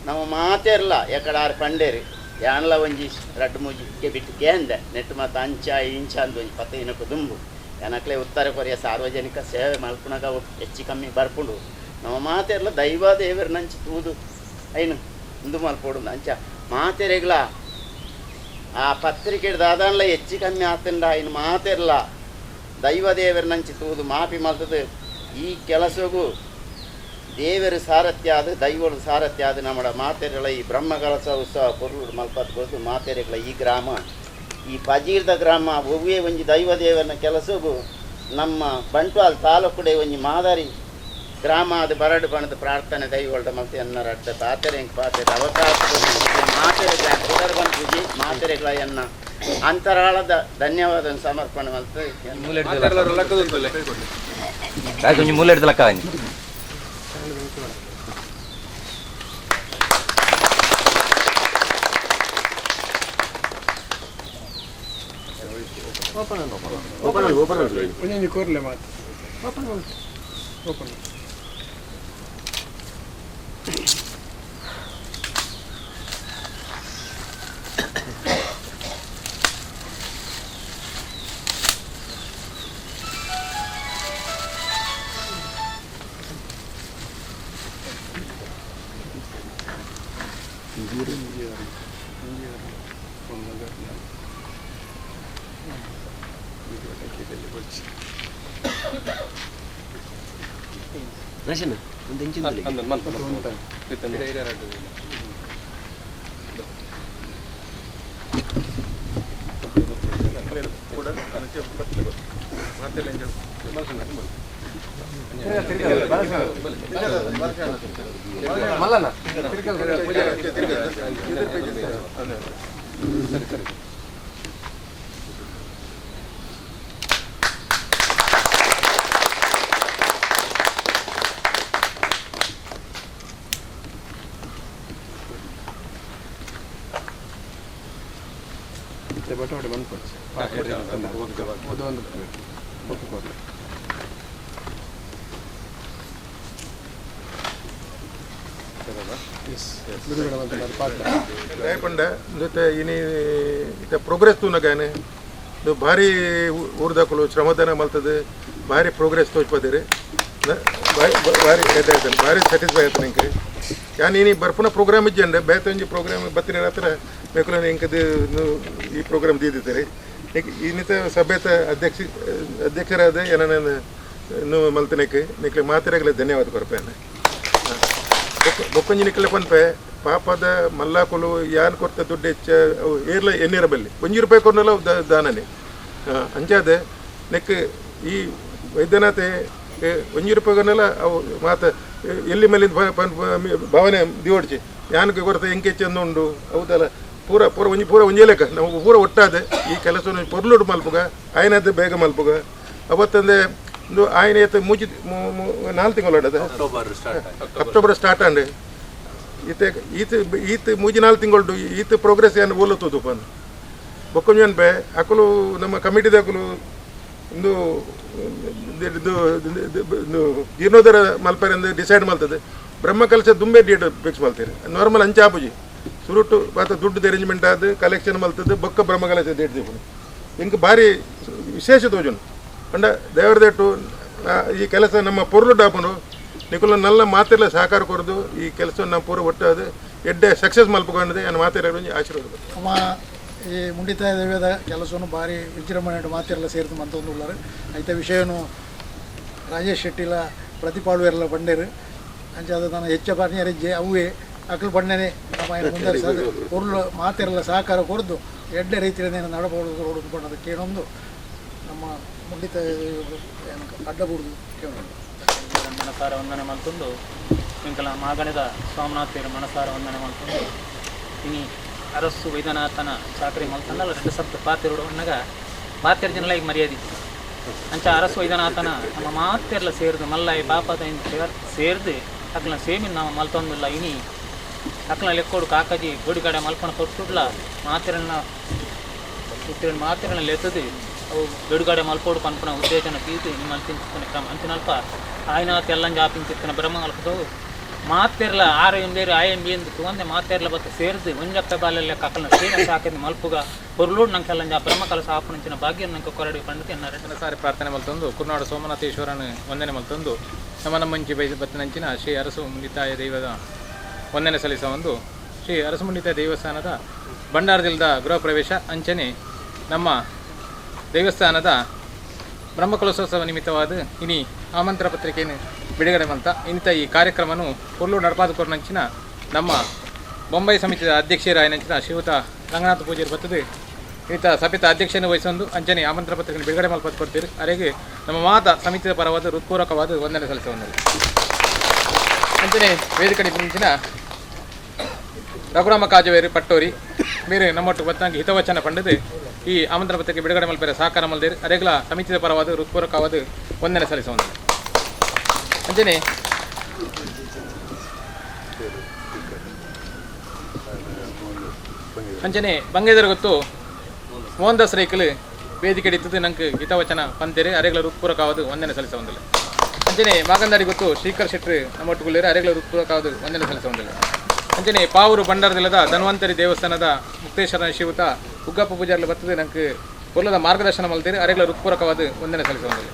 [SPEAKER 3] ನಮ್ಮ ಮಾತೇರ್ಲ ಎಕಡ ಆರು ಪಂಡೇರು ಯಾನ್ಲ ಒಂಜಿ ರಡ್ಡು ಮೂಜಿ ಬಿಟ್ಟು ಕೇಂದ ನೆಟ್ಟು ಮತ್ತು ಅಂಚ ಇಂಚ ಅಂದು ಒಂಜಿ ಪತ್ತೈನಕ್ಕು ದುಂಬು ಏನಕ್ಲೆ ಉತ್ತರ ಕೊರಿಯ ಸಾರ್ವಜನಿಕ ಸೇವೆ ಮಲ್ಪುಣಗ ಹೆಚ್ಚು ಕಮ್ಮಿ ಬರ್ಪುಂಡು ನಮ್ಮ ಮಾತೆರ್ಲ ದೈವ ದೇವರ ನಂಚಿ ತೂದು ಐನು ಇಂದು ಮಲ್ಪೋಡು ಅಂಚ ಮಾತೆರೆಗ್ಲ ಆ ಪತ್ರಿಕೆ ದಾದಾನ್ಲ ಹೆಚ್ಚು ಕಮ್ಮಿ ಆತಂಡ ಐನು ಮಾತೆರ್ಲ ದೈವ ದೇವರ ನಂಚಿ ತೂದು ಮಾಪಿ ಮಲ್ತದು ಈ ಕೆಲಸಗೂ ದೇವರು ಸಾರಥ್ಯ ಆದ ದೈವಳು ಸಾರಥ್ಯ ಆದ ನಮ್ಮ ಮಾತೆರೆಗಳ ಈ ಬ್ರಹ್ಮಕಲಶ ಉತ್ಸವ ಪೊರ್ಲು ಮಲ್ಪತ್ ಕೊರ್ದು ಮಾತೆರೆಗಳ ಈ ಗ್ರಾಮ ಈ ಪಜೀರ್ದ ಗ್ರಾಮ ಒವ್ವೇ ಒಂಜಿ ದೈವ ದೇವರನ ಕೆಲಸಗೂ ನಮ್ಮ ಬಂಟ್ವಾಲ್ ತಾಲೂಕುಡೆ ಒಂಜಿ ಮಾದರಿ ಗ್ರಾಮ ಅದು ಬರಡು ಬಣದ ಪ್ರಾರ್ಥನೆ ದೈವಳ್ದ ಮಲ್ತೆ ಎನ್ನರ ಅಡ್ಡ ಪಾತೆರೆ ಎಂಕ್ ಪಾತೆರೆ ಅವಕಾಶ ಮಾತೆರೆಗಳ ಪುದರ್ ಬಂಪುಜಿ ಮಾತೆರೆಗಳ ಎನ್ನ ಅಂತರಾಳದ ಧನ್ಯವಾದ ಸಮರ್ಪಣೆ ಮಲ್ತೆ.
[SPEAKER 4] ಪಂಡ ಜೊತೆ ಇನಿ ಇತ್ತೆ ಪ್ರೋಗ್ರೆಸ್ ತೂನಗಾನೆ ಇದು ಭಾರಿ ಊರ್ದಾಕಲು ಶ್ರಮದಾನ ಮಲ್ತದೆ ಭಾರಿ ಪ್ರೋಗ್ರೆಸ್ ತೋಚ್ಪದಿರಿ ಭಾರಿ ಆಯ್ತು ಭಾರಿ ಸ್ಯಾಟಿಸ್ಫೈ ಆಯ್ತು ನಿಂಗೆ ಯಾನ್ ಇನಿ ಬರ್ಪುನ ಪ್ರೋಗ್ರಾಮ್ ಇಜ್ಜಂಡೆ ಬೇತೊಂಜಿ ಪ್ರೋಗ್ರಾಮ್ ಬತ್ತಿನ ರಾತ್ರಿ ಬೇಕುಲ ಇಂಕದು ಈ ಪ್ರೋಗ್ರಾಮ್ ದೀದಿದ್ದೀರಿ ಇನ್ನಿತ ಸಭೆತ ಅಧ್ಯಕ್ಷರಾದ ಏನ ಇನ್ನು ಮಲ್ತನೇಕೆ ನಿಕ್ಲೆ ಮಾತಿರಾಗಲೇ ಧನ್ಯವಾದ ಕೊರಪೇನೆ. ಬೊಕ್ಕೊಂಜಿ ನಿಕ್ಲೆ ಪನ್ಪೆ ಪಾಪದ ಮಲ್ಲಾಕುಲು ಯಾನ್ ಕೊರ್ತ ದುಡ್ಡು ಹೆಚ್ಚ ಅವು ಏರ್ಲ ಎಣ್ಣೀರ ಬಲ್ಲಿ 1 ರೂಪಾಯಿ ಕೊರ್ನಲ್ಲ ದಾನನೆ ಅಂಚಾದೆ ನೆಕ್ ಈ ವೈದ್ಯನಾಥೆ 1 ರೂಪಾಯಿ ಕೊರ್ನಲ್ಲ ಅವು ಮಾತ ಎಲ್ಲಿ ಮೇಲಿಂದ ಭಾವನೆ ದಿವಡ್ಚಿ ಯಾನ್ ಕೊರ್ತ ಎಂಕೆ ಚೆಂದ ಉಂಡು ಹೌದಲ್ಲ ಪೂರ ಪೂರ ಒಂಜಿ ಪೂರ ಒಂಜೇ ಲೆಕ್ಕ ನಾವು ಪೂರ ಒಟ್ಟಾದೆ ಈ ಕೆಲಸ ಪೊರ್ಲುಡು ಮಲ್ಪುಗ ಆಯ್ನದ್ದು ಬೇಗ ಮಲ್ಪುಗ ಅವತ್ತಂದೆ ಒಂದು ಆಯ್ನ ಏತ್ ಮೂಜಿ 4 ತಿಂಗಳು ಅಕ್ಟೋಬರ್ ಸ್ಟಾರ್ಟ್ ಆಂಡ್ ಈತೆ ಈತ ಈತ ಮೂಜಿ 4 ತಿಂಗಳು ಈತ ಪ್ರೋಗ್ರೆಸ್ ಏನು ಓಲುತ್ತದು ಪನ್ ಬೊಕ್ಕೊಂಜಿ ಅನ್ಪೆ ಅಕುಲು ನಮ್ಮ ಕಮಿಟಿದಕುಲು ಒಂದು ಇದು ಜೀರ್ಣೋದ್ಧಾರ ಮಲ್ಪೆರೆಂದು ಡಿಸೈಡ್ ಮಲ್ತದೆ ಬ್ರಹ್ಮ ಕಲಶ ದುಂಬೆ ಡೇಟ್ ಫಿಕ್ಸ್ ಮಲ್ತೀರಿ ನಾರ್ಮಲ್ ಅಂಚೆ ಆಪುಜಿ ಸುರುಟು ಮಾತ ದುಡ್ಡು ಅರೇಂಜ್ಮೆಂಟ್ ಆದ ಕಲೆಕ್ಷನ್ ಮಲ್ತದೆ ಬೊಕ್ಕ ಬ್ರಹ್ಮ ಕಲಶ ಡೇಟ್ ದೀಪುನು ಇಂಕ್ ಭಾರಿ ವಿಶೇಷ ತೋಜುನು ಪಂಡ ದೇವರ ದೇಟು ಈ ಕೆಲಸ ನಮ್ಮ ಪೊರ್ಲು ಡಾಪುನು ನಿಕುಲ ನಲ್ಲ ಮಾತೆಲ್ಲ ಸಹಕಾರ ಕೊರದು ಈ ಕೆಲಸ ನಮ್ಮ ಪೂರ ಒಟ್ಟಾದ ಎಡ್ಡೆ ಸಕ್ಸಸ್ ಮಲ್ಪುಕೊಂಡಿದೆ ನನ್ನ ಮಾತೆಲ್ಲ ಆಶೀರ್ವಾದ.
[SPEAKER 5] ನಮ್ಮ ಈ ಮುಂಡಿತಾಯ ದೈವದ ಕೆಲಸವನ್ನು ಭಾರಿ ವಿಜೃಂಭಣೆ ಮಾತೆಲ್ಲ ಸೇರಿದು ಮಂತೊಂದುಳ್ಳಾರು ಐತ ವಿಷಯನು ರಾಜೇಶ್ ಶೆಟ್ಟಿಲ ಪ್ರತಿಪಾಳುವೆಲ್ಲ ಬಂಡೇರು ಅಂಚಾದ ನಾನು ಹೆಚ್ಚ ಪಾರ್ನಿಯರಿಜ್ಜೆ ಅವೇ ಅಕ್ಲು ಬಣ್ಣನೆ ನಮ್ಮ ಮುಂದೆ ಉರುಳು ಮಾತೆಲ್ಲ ಸಹಕಾರ ಕೊಡ್ದು ಎಡ್ಡೆ ರೀತಿಯಲ್ಲಿ ನಡಬಹುದು ರೋಡ್ ಬಣ್ಣದ ಕೇಳೊಂದು ನಮ್ಮ ಮುಂಡಿತ ಅಡ್ಡಬೂಡುದು ಕೇಳೊಂದು
[SPEAKER 6] ಮನಸಾರ ವಂದನೆ ಮಲ್ತೊಂದು ಎಂಕಲ ಮಾಗಣದ ಸೋಮನಾಥೇರ ಮನಸಾರ ವಂದನೆ ಮಲ್ತೊಂದು ಇನಿ ಅರಸು ವೈದ್ಯನಾಥನ ಚಾಕರಿ ಮಲ್ತಂದಲ್ಲ 2 ಸಪ್ತ ಪಾತಿರುಡು ಅನ್ನಾಗ ಪಾತಿರ ಜನಲ ಈಗ ಮರ್ಯಾದೆ ಅಂಚ ಅರಸು ವೈದ್ಯನಾಥನ ನಮ್ಮ ಮಾತೆರ್ಲ ಸೇರ್ದು ಮಲ್ಲಾಯಿ ಪಾಪದ ಸೇರ್ದು ಅಕ್ಲ ಸೇಮಿನ ನಮ್ಮ ಮಲ್ತೊಂದಿಲ್ಲ ಇನಿ ಅಕ್ಲ ಲೆಕ್ಕೋಡು ಕಾಕಾಜಿ ಗೋಡಿಗಾಡೆ ಮಲ್ಪಣ ಕೊಟ್ಟುಡ್ಲ ಮಾತಿರನ್ನ ಮಾತಿರನ್ನ ಲೆತ್ತದು ಅವು ಬಿಡುಗಡೆ ಮಲ್ಪೋಡು ಪನ್ಪುನ ಉದ್ದೇಶನ ತೀತು ನಿಮ್ಮಲ್ಲಿ ತಿಂచుకునే ಕ್ರಮ ಅಂಚಿನಲ್ಪ ಆಯ್ನಾಥ ಎಲ್ಲಂಜ ಆಪಿಂಚಿತ್ತಿನ ಬ್ರಹ್ಮ ಮಲ್ಪದವು ಮಾತೆರ್ಲ ಆರು ಎಂಬೇರು ಆ ಎಂಬಿ ಎಂದು ಒಂದೇ ಮಾತೆರ್ಲ ಬತ್ತ ಸೇರ್ದು ಒಂಜಪ್ಪ ಬಾಲೆಲ್ಲ ಕಕಲ್ನ ಸೇನ ಸಾಕಿದ ಮಲ್ಪುಗ ಹೊರ್ಲೂಡು ನಂಕೆಲ್ಲಂಜ ಬ್ರಹ್ಮ ಕಲಸ ಆಪುನಂಚಿನ ಭಾಗ್ಯ ನಂಗೆ ಕೊರಡಿ ಪಂಡಿತ ಎನ್ನ
[SPEAKER 7] ಸಾರಿ ಪ್ರಾರ್ಥನೆ ಮಲ್ತೊಂದು ಕುರ್ನಾಡು ಸೋಮನಾಥೇಶ್ವರನ ವಂದನೆ ಮಲ್ತೊಂದು ನಮ್ಮ ನಮ್ಮಂಚಿ ಬೈ ಬತ್ತಿನಂಚಿನ ಶ್ರೀ ಅರಸು ಮುಂಡಿತಾಯ ದೈವದ ವಂದನೆ ಸಲ್ಲಿಸ ಒಂದು ಶ್ರೀ ಅರಸುಮುಂಡಿತ ದೇವಸ್ಥಾನದ ಭಂಡಾರದಿಲ್ದ ಗೃಹ ಪ್ರವೇಶ ಅಂಚನೆ ನಮ್ಮ ದೇವಸ್ಥಾನದ ಬ್ರಹ್ಮಕಲಶೋತ್ಸವ ನಿಮಿತ್ತವಾದ ಇನಿ ಆಮಂತ್ರ ಪತ್ರಿಕೆಯನ್ನು ಬಿಡುಗಡೆ ಮಂತ ಇಂಥ ಈ ಕಾರ್ಯಕ್ರಮನು ಕೊರ್ಲು ನಡಪಾದಕೊರ್ನಂಚಿನ ನಮ್ಮ ಬೊಂಬೈ ಸಮಿತಿಯ ಅಧ್ಯಕ್ಷರಾಯನಂಚಿನ ಶ್ರೀಯುತ ರಂಗನಾಥ ಪೂಜಾರಿ ಬರ್ತದೆ ಈತ ಸಭೆತ ಅಧ್ಯಕ್ಷನ ವಹಿಸೊಂದು ಅಂಚನೆ ಆಮಂತ್ರ ಪತ್ರಿಕೆಯನ್ನು ಬಿಡುಗಡೆ ಮಲ್ಪತ್ತು ಕೊಡ್ತೀರಿ. ಅರೆಗೆ ನಮ್ಮ ಮಾತ ಸಮಿತಿಯ ಪರವಾದ ಹೃತ್ಪೂರ್ವಕವಾದ ವಂದನೆ ಸಲ್ಲಿಸುವಂದಿಲ್ಲ. ಅಂಚನೆ ವೇದಿಕೆ ಮುಂಚಿನ ರಘುರಾಮ ಕಾಜವೇರಿ ಪಟ್ಟೋರಿ ಬೇರೆ ನಮ್ಮೊಟ್ಟು ಬತ್ತಂಗೆ ಹಿತವಚನ ಪಂಡದು ಈ ಆಮಂತ್ರಣ ಪತ್ರಿಕೆ ಬಿಡುಗಡೆ ಮಲ್ಪೆರೆ ಸಹಕಾರ ಮಲ್ದೇರಿ ಅರೆಗ್ಲ ಸಮಿತಿಯ ಪರವಾದ ಹೃತ್ಪೂರ್ವಕವಾದ ವಂದನೆ ಸಲ್ಲಿಸುವಂದಿಲ್ಲ. ಅಂಚನೆ ಅಂಚನೆ ಬಂಗೇದರ ಗೊತ್ತು ಮೋಹನ್ ದಾಸ್ ರೈಕಲ್ ವೇದಿಕೆ ಹಿಡಿತದ್ದು ನಂಗೆ ಹಿತವಚನ ಪಂತೇರಿ ಅರೆಗಳ ಹೃತ್ಪೂರ್ವಕವಾದ ವಂದನೆ ಸಲ್ಲಿಸುವಂದಿಲ್ಲ. ಅಂಚನೆ ಮಾಗಂದಾಡಿ ಗೊತ್ತು ಶ್ರೀಕರ್ ಶೆಟ್ರು ನಮ್ಮೊಟ್ಟುಗುಳ್ಳೇರಿ ಅರೆಗಳ ಹೃತ್ಪೂರ್ವಕವಾದ ವಂದನೆ ಸಲ್ಲಿಸುವಂದಿಲ್ಲ. ಅಂಚನೆ ಪಾವೂರು ಭಂಡಾರದಿಲ್ಲದ ಧನ್ವಂತರಿ ದೇವಸ್ಥಾನದ ಮುಕ್ತೇಶ್ವರನ ಶ್ರೀಯುತ ಉಗ್ಗಪ್ಪ ಪೂಜಾರ್ಲು ಬರ್ತದೆ ನಂಗೆ ಒಲ್ಲದ ಮಾರ್ಗದರ್ಶನ ಮಲ್ತೇರಿ ಅರೆಗಳ ಹೃತ್ಪೂರ್ವಕವಾದ ವಂದನೆ ಸಲ್ಲಿಸುವಂದಿಲ್ಲ.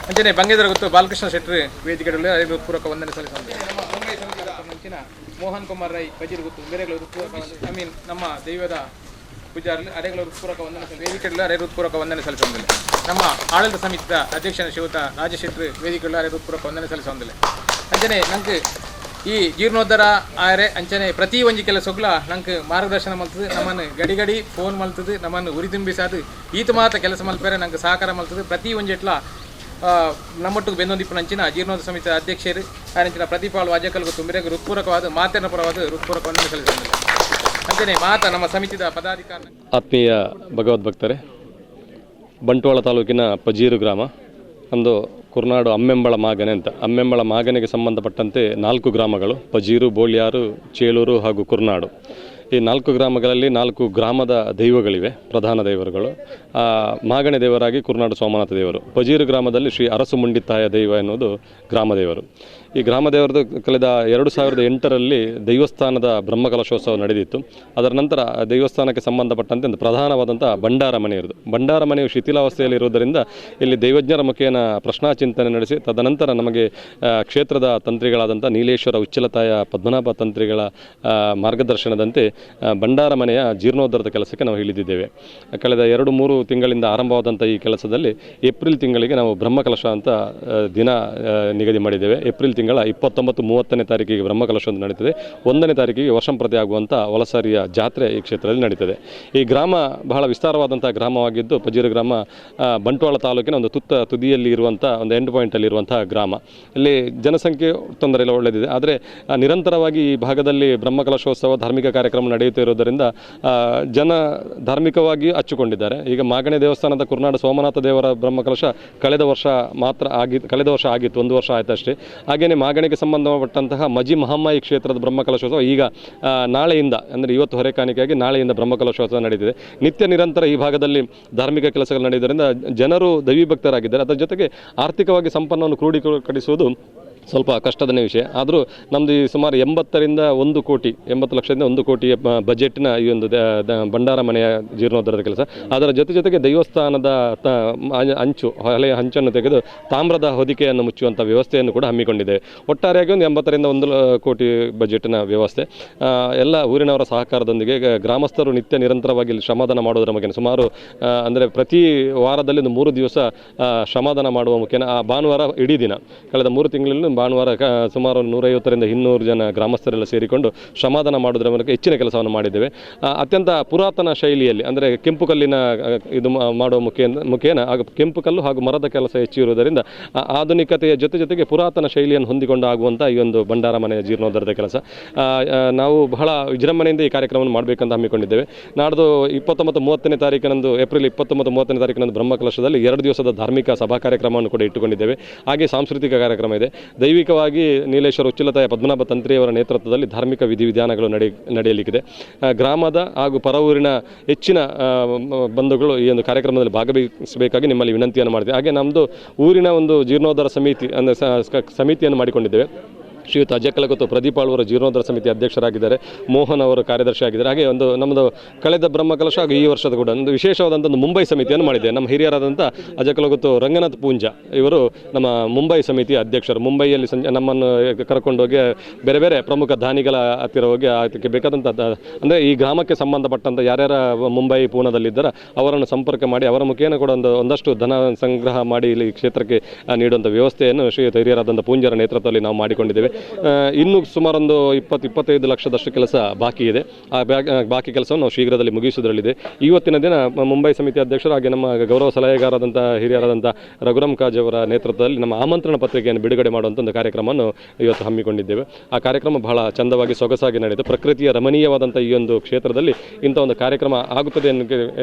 [SPEAKER 7] ಅಂಚನೆ ಬಂಗೇದರ ಗೊತ್ತು ಬಾಲಕೃಷ್ಣ ಶೆಟ್ರು ವೇದಿಕೆ ಅರೆಗಳ ಹೃತ್ಪೂರ್ವಕ ವಂದನೆ ಸಲ್ಲಿಸುವಂದಿಲ್ಲ. ನಮ್ಮ ಮುಂಬೈ ಸಮಿತಿಯ ಮುಂಚಿನ ಮೋಹನ್ ಕುಮಾರ್ ರೈ ಬಜೀರ್ ಗೊತ್ತು ಬೇರೆಗಳ ಹೃತ್ಪೂರ್ವಕ I mean ನಮ್ಮ ದೈವದ ಪೂಜಾರ್ಲು ಅರೆಗಳ ಹೃತ್ಪೂರ್ವಕ ವಂದನೆ ವೇದಿಕೆಗಳು ಅರೆ ಹೃತ್ಪೂರ್ವಕ ವಂದನೆ ಸಲ್ಲಿಸುವಂದಿಲ್ಲ. ನಮ್ಮ ಆಡಳಿತ ಸಮಿತಿಯ ಅಧ್ಯಕ್ಷನ ಶ್ರೀಯುತ ರಾಜಶೆಟ್ರು ವೇದಿಕೆಗಳು ಅರೆ ಹೃತ್ಪೂರ್ವಕ ವಂದನೆ ಸಲ್ಲಿಸುವಂದಿಲ್ಲ. ಅಂಚನೆ ನಂಗೆ ಈ ಜೀರ್ಣೋದ್ಧಾರ ಆರೆ ಅಂಚನೆ ಪ್ರತಿ ಒಂಜಿ ಕೆಲಸಗ್ಲ ನಂಗೆ ಮಾರ್ಗದರ್ಶನ ಮಲ್ತದೆ, ನಮ್ಮನ್ನು ಗಡಿ ಗಡಿ ಫೋನ್ ಮಲ್ತದೆ, ನಮ್ಮನ್ನು ಉರಿದುಂಬಿಸಾದು ಈತ ಮಾತ ಕೆಲಸ ಮಲ್ಪೇರೆ ನಂಗೆ ಸಹಕಾರ ಮಲ್ತದೆ. ಪ್ರತಿ ಒಂಜೆಟ್ಲ ನಮ್ಮೊಟ್ಟಿಗೆ ಬೆಂದೊಂದಿಪ್ಪು ನಂಚಿನ ಜೀರ್ಣೋದ್ಧಾರ ಸಮಿತಿಯ ಅಧ್ಯಕ್ಷರು ಆರಂಚಿನ ಪ್ರತಿಪಾಲ್ ವಾಜಕಲ್ಗೂ ತುಂಬಿರೆ ಹೃತ್ಪೂರ್ವಕವಾದ ಮಾತಿನ ಪರವಾದ ಹೃತ್ಪೂರ್ವಕ ವಂದನೆ ಸಲ್ಲಿಸುವಂದಿಲ್ಲ. ಅಂಚನೆ ಮಾತ ನಮ್ಮ ಸಮಿತಿಯ ಪದಾಧಿಕಾರಿ.
[SPEAKER 2] ಆತ್ಮೀಯ ಭಗವದ್ಭಕ್ತರೇ, ಬಂಟ್ವಾಳ ತಾಲೂಕಿನ ಪಜೀರು ಗ್ರಾಮ ಒಂದು ಕುರ್ನಾಡು ಅಮ್ಮೆಂಬಳ ಮಾಗನೆ ಅಂತ. ಅಮ್ಮೆಂಬಳ ಮಾಗನೆಗೆ ಸಂಬಂಧಪಟ್ಟಂತೆ 4 ಗ್ರಾಮಗಳು ಪಜೀರು, ಬೋಳ್ಯಾರು, ಚೇಳೂರು ಹಾಗೂ ಕುರ್ನಾಡು. ಈ 4 ಗ್ರಾಮಗಳಲ್ಲಿ 4 ಗ್ರಾಮದ ದೈವಗಳಿವೆ, ಪ್ರಧಾನ ದೇವರುಗಳು. ಮಾಗಣೆ ದೇವರಾಗಿ ಕುರ್ನಾಡು ಸೋಮನಾಥ ದೇವರು, ಪಜೀರು ಗ್ರಾಮದಲ್ಲಿ ಶ್ರೀ ಅರಸು ಮುಂಡಿತಾಯ ದೈವ ಎನ್ನುವುದು ಗ್ರಾಮದೇವರು. ಈ ಗ್ರಾಮದೇವರದು ಕಳೆದ 2008ರಲ್ಲಿ ದೈವಸ್ಥಾನದ ಬ್ರಹ್ಮಕಲಶೋತ್ಸವ ನಡೆದಿತ್ತು. ಅದರ ನಂತರ ದೇವಸ್ಥಾನಕ್ಕೆ ಸಂಬಂಧಪಟ್ಟಂತೆ ಒಂದು ಪ್ರಧಾನವಾದಂಥ ಭಂಡಾರ ಮನೆ ಇರೋದು. ಭಂಡಾರ ಮನೆಯು ಶಿಥಿಲಾವಸ್ಥೆಯಲ್ಲಿರುವುದರಿಂದ ಇಲ್ಲಿ ದೈವಜ್ಞರ ಮುಖೇನ ಪ್ರಶ್ನಾಚಿಂತನೆ ನಡೆಸಿ ತದನಂತರ ನಮಗೆ ಕ್ಷೇತ್ರದ ತಂತ್ರಿಗಳಾದಂಥ ನೀಲೇಶ್ವರ ಉಚ್ಚಲತಾಯ ಪದ್ಮನಾಭ ತಂತ್ರಿಗಳ ಮಾರ್ಗದರ್ಶನದಂತೆ ಭಂಡಾರ ಮನೆಯ ಜೀರ್ಣೋದ್ಧಾರದ ಕೆಲಸಕ್ಕೆ ನಾವು ಇಳಿದಿದ್ದೇವೆ. ಕಳೆದ 2-3 ತಿಂಗಳಿಂದ ಆರಂಭವಾದಂಥ ಈ ಕೆಲಸದಲ್ಲಿ ಏಪ್ರಿಲ್ ತಿಂಗಳಿಗೆ ನಾವು ಬ್ರಹ್ಮಕಲಶ ಅಂತ ದಿನ ನಿಗದಿ ಮಾಡಿದ್ದೇವೆ. ಏಪ್ರಿಲ್ ತಿಂಗಳ 29-30ನೇ ತಾರೀಕಿಗೆ ಬ್ರಹ್ಮಕಲಶ ಒಂದು ನಡೀತದೆ. 1ನೇ ತಾರೀಕಿಗೆ ವರ್ಷಂಪ್ರತಿ ಆಗುವಂಥ ವಲಸಾರಿಯ ಜಾತ್ರೆ ಈ ಕ್ಷೇತ್ರದಲ್ಲಿ ನಡೀತದೆ. ಈ ಗ್ರಾಮ ಬಹಳ ವಿಸ್ತಾರವಾದಂಥ ಗ್ರಾಮವಾಗಿದ್ದು ಪಜೀರು ಗ್ರಾಮ ಬಂಟ್ವಾಳ ತಾಲೂಕಿನ ಒಂದು ತುತ್ತ ತುದಿಯಲ್ಲಿ ಇರುವಂಥ ಒಂದು ಎಂಡ್ ಪಾಯಿಂಟಲ್ಲಿ ಇರುವಂಥ ಗ್ರಾಮ. ಇಲ್ಲಿ ಜನಸಂಖ್ಯೆ ತೊಂದರೆ ಎಲ್ಲ ಒಳ್ಳೆಯದಿದೆ. ಆದರೆ ನಿರಂತರವಾಗಿ ಈ ಭಾಗದಲ್ಲಿ ಬ್ರಹ್ಮಕಲಶೋತ್ಸವ ಧಾರ್ಮಿಕ ಕಾರ್ಯಕ್ರಮ ನಡೆಯುತ್ತಿರುವುದರಿಂದ ಜನ ಧಾರ್ಮಿಕವಾಗಿ ಹಚ್ಚಿಕೊಂಡಿದ್ದಾರೆ. ಈಗ ಮಾಗಣೆ ದೇವಸ್ಥಾನದ ಕುರ್ನಾಡು ಸೋಮನಾಥ ದೇವರ ಬ್ರಹ್ಮಕಲಶ ಕಳೆದ ವರ್ಷ ಮಾತ್ರ ಕಳೆದ ವರ್ಷ ಆಗಿತ್ತು, 1 ವರ್ಷ ಆಯ್ತು ಅಷ್ಟೇ. ಹಾಗೆಯೇ ಮಾಗಣಿಗೆ ಸಂಬಂಧಪಟ್ಟಂತಹ ಮಜಿ ಮಹಮ್ಮಾಯಿ ಕ್ಷೇತ್ರದ ಬ್ರಹ್ಮಕಲಶೋತ್ಸವ ಈಗ ನಾಳೆಯಿಂದ, ಅಂದರೆ ಇವತ್ತು ಹೊರೆ ಕಾಣಿಕೆಯಾಗಿ ನಾಳೆಯಿಂದ ಬ್ರಹ್ಮಕಲಶೋತ್ಸವ ನಡೀತಿದೆ. ನಿತ್ಯ ನಿರಂತರ ಈ ಭಾಗದಲ್ಲಿ ಧಾರ್ಮಿಕ ಕೆಲಸಗಳು ನಡೆಯುವುದರಿಂದ ಜನರು ದೈವಿ ಭಕ್ತರಾಗಿದ್ದಾರೆ. ಅದರ ಜೊತೆಗೆ ಆರ್ಥಿಕವಾಗಿ ಸಂಪನ್ನವನ್ನು ಕ್ರೋಢೀಕರಿಸುವುದು ಸ್ವಲ್ಪ ಕಷ್ಟದನೇ ವಿಷಯ. ಆದರೂ ನಮ್ಮದು ಈ ಸುಮಾರು 80ರಿಂದ 1 ಕೋಟಿ, 80 ಲಕ್ಷದಿಂದ 1 ಕೋಟಿಯ ಬಜೆಟ್ನ ಈ ಒಂದು ಭಂಡಾರ ಮನೆಯ ಜೀರ್ಣೋದ್ಧಾರದ ಕೆಲಸ. ಅದರ ಜೊತೆ ಜೊತೆಗೆ ದೇವಸ್ಥಾನದ ಹಂಚು, ಹಳೆಯ ಹಂಚನ್ನು ತೆಗೆದು ತಾಮ್ರದ ಹೊದಿಕೆಯನ್ನು ಮುಚ್ಚುವಂಥ ವ್ಯವಸ್ಥೆಯನ್ನು ಕೂಡ ಹಮ್ಮಿಕೊಂಡಿದ್ದೇವೆ. ಒಟ್ಟಾರೆಯಾಗಿ ಒಂದು 80ರಿಂದ 1 ಕೋಟಿ ಬಜೆಟ್ನ ವ್ಯವಸ್ಥೆ. ಎಲ್ಲ ಊರಿನವರ ಸಹಕಾರದೊಂದಿಗೆ ಗ್ರಾಮಸ್ಥರು ನಿತ್ಯ ನಿರಂತರವಾಗಿ ಇಲ್ಲಿ ಶ್ರಮದಾನ ಮಾಡೋದರ ಮುಖೇನ ಸುಮಾರು ಅಂದರೆ ಪ್ರತಿ ವಾರದಲ್ಲಿ ಒಂದು 3 ದಿವಸ ಶ್ರಮದಾನ ಮಾಡುವ ಮುಖೇನ ಆ ಭಾನುವಾರ ಇಡೀ ದಿನ ಕಳೆದ 3 ತಿಂಗಳಲ್ಲಿ ಭಾನುವಾರ ಸುಮಾರು 150ರಿಂದ 200 ಜನ ಗ್ರಾಮಸ್ಥರೆಲ್ಲ ಸೇರಿಕೊಂಡು ಶ್ರಮದಾನ ಮಾಡೋದರ ಮೂಲಕ ಹೆಚ್ಚಿನ ಕೆಲಸವನ್ನು ಮಾಡಿದ್ದೇವೆ. ಅತ್ಯಂತ ಪುರಾತನ ಶೈಲಿಯಲ್ಲಿ ಅಂದರೆ ಕೆಂಪು ಕಲ್ಲಿನ ಇದು ಮಾಡುವ ಮುಖೇನ ಹಾಗೂ ಕೆಂಪು ಕಲ್ಲು ಹಾಗೂ ಮರದ ಕೆಲಸ ಹೆಚ್ಚು ಇರುವುದರಿಂದ ಆಧುನಿಕತೆಯ ಜೊತೆ ಜೊತೆಗೆ ಪುರಾತನ ಶೈಲಿಯನ್ನು ಹೊಂದಿಕೊಂಡು ಆಗುವಂಥ ಈ ಒಂದು ಭಂಡಾರ ಮನೆಯ ಜೀರ್ಣೋದ್ಧಾರದ ಕೆಲಸ ನಾವು ಬಹಳ ವಿಜೃಂಭಣೆಯಿಂದ ಈ ಕಾರ್ಯಕ್ರಮವನ್ನು ಮಾಡಬೇಕಂತ ಹಮ್ಮಿಕೊಂಡಿದ್ದೇವೆ. ನಾಡ್ದು 29, 30ನೇ ತಾರೀಕಿನಂದು, ಏಪ್ರಿಲ್ 29, 30ನೇ ತಾರೀಕಿನಂದು ಬ್ರಹ್ಮಕಲಶದಲ್ಲಿ 2 ದಿವಸದ ಧಾರ್ಮಿಕ ಸಭಾ ಕಾರ್ಯಕ್ರಮವನ್ನು ಕೂಡ ಇಟ್ಟುಕೊಂಡಿದ್ದೇವೆ. ಹಾಗೆ ಸಾಂಸ್ಕೃತಿಕ ಕಾರ್ಯಕ್ರಮ ಇದೆ. ದೈವಿಕವಾಗಿ ನೀಲೇಶ್ವರ ಉಚ್ಚಿಲತಾಯ ಪದ್ಮನಾಭ ತಂತ್ರಿಯವರ ನೇತೃತ್ವದಲ್ಲಿ ಧಾರ್ಮಿಕ ವಿಧಿವಿಧಾನಗಳು ನಡೆಯಲಿಕ್ಕಿದೆ. ಗ್ರಾಮದ ಹಾಗೂ ಪರವೂರಿನ ಹೆಚ್ಚಿನ ಬಂಧುಗಳು ಈ ಒಂದು ಕಾರ್ಯಕ್ರಮದಲ್ಲಿ ಭಾಗವಹಿಸಬೇಕಾಗಿ ನಿಮ್ಮಲ್ಲಿ ವಿನಂತಿಯನ್ನು ಮಾಡಿದೆ. ಹಾಗೆ ನಮ್ಮದು ಊರಿನ ಒಂದು ಜೀರ್ಣೋದ್ಧಾರ ಸಮಿತಿ ಅಂದರೆ ಸಮಿತಿಯನ್ನು ಮಾಡಿಕೊಂಡಿದ್ದೇವೆ. ಶ್ರೀಯುತ ಅಜಕಲಗೊತ್ತು ಪ್ರದೀಪ್ ಆಳ್ವರ ಜೀರ್ಣೋದ್ಧಾರ ಸಮಿತಿ ಅಧ್ಯಕ್ಷರಾಗಿದ್ದಾರೆ, ಮೋಹನ್ ಅವರು ಕಾರ್ಯದರ್ಶಿ ಆಗಿದ್ದಾರೆ. ಹಾಗೆ ಒಂದು ನಮ್ಮದು ಕಳೆದ ಬ್ರಹ್ಮಕಲಶ ಹಾಗೂ ಈ ವರ್ಷದ ಕೂಡ ಒಂದು ವಿಶೇಷವಾದಂಥ ಒಂದು ಮುಂಬೈ ಸಮಿತಿಯನ್ನು ಮಾಡಿದೆ. ನಮ್ಮ ಹಿರಿಯರಾದಂಥ ಅಜಕಲಗೊತ್ತು ರಂಗನಾಥ್ ಪೂಂಜಾ ಇವರು ನಮ್ಮ ಮುಂಬೈ ಸಮಿತಿಯ ಅಧ್ಯಕ್ಷರು. ಮುಂಬೈಯಲ್ಲಿ ನಮ್ಮನ್ನು ಕರ್ಕೊಂಡೋಗಿ ಬೇರೆ ಬೇರೆ ಪ್ರಮುಖ ದಾನಿಗಳ ಹತ್ತಿರ ಹೋಗಿ ಅದಕ್ಕೆ ಬೇಕಾದಂಥ ಅಂದರೆ ಈ ಗ್ರಾಮಕ್ಕೆ ಸಂಬಂಧಪಟ್ಟಂಥ ಯಾರ್ಯಾರ ಮುಂಬೈ ಪೂನಾದಲ್ಲಿದ್ದಾರೋ ಅವರನ್ನು ಸಂಪರ್ಕ ಮಾಡಿ ಅವರ ಮುಖೇನ ಕೂಡ ಒಂದಷ್ಟು ಧನ ಸಂಗ್ರಹ ಮಾಡಿ ಇಲ್ಲಿ ಕ್ಷೇತ್ರಕ್ಕೆ ನೀಡುವಂಥ ವ್ಯವಸ್ಥೆಯನ್ನು ಶ್ರೀಯುತ ಹಿರಿಯರಾದಂಥ ಪೂಂಜರ ನೇತೃತ್ವದಲ್ಲಿ ನಾವು ಮಾಡಿಕೊಂಡಿದ್ದೇವೆ. ಇನ್ನೂ ಸುಮಾರೊಂದು 20-25 ಲಕ್ಷದಷ್ಟು ಕೆಲಸ ಬಾಕಿ ಇದೆ. ಆ ಬಾಕಿ ಕೆಲಸವನ್ನು ನಾವು ಶೀಘ್ರದಲ್ಲಿ ಮುಗಿಸುವುದರಲ್ಲಿದೆ. ಇವತ್ತಿನ ದಿನ ಮುಂಬೈ ಸಮಿತಿ ಅಧ್ಯಕ್ಷರು ಹಾಗೆ ನಮ್ಮ ಗೌರವ ಸಲಹೆಗಾರರಾದಂಥ ಹಿರಿಯರಾದಂಥ ರಘುರಾಮ್ ಕಾಜ್ ಅವರ ನೇತೃತ್ವದಲ್ಲಿ ನಮ್ಮ ಆಮಂತ್ರಣ ಪತ್ರಿಕೆಯನ್ನು ಬಿಡುಗಡೆ ಮಾಡುವಂಥ ಒಂದು ಕಾರ್ಯಕ್ರಮವನ್ನು ಇವತ್ತು ಹಮ್ಮಿಕೊಂಡಿದ್ದೇವೆ. ಆ ಕಾರ್ಯಕ್ರಮ ಬಹಳ ಚಂದವಾಗಿ ಸೊಗಸಾಗಿ ನಡೆಯಿತು. ಪ್ರಕೃತಿಯ ರಮಣೀಯವಾದಂಥ ಈ ಒಂದು ಕ್ಷೇತ್ರದಲ್ಲಿ ಇಂಥ ಒಂದು ಕಾರ್ಯಕ್ರಮ ಆಗುತ್ತದೆ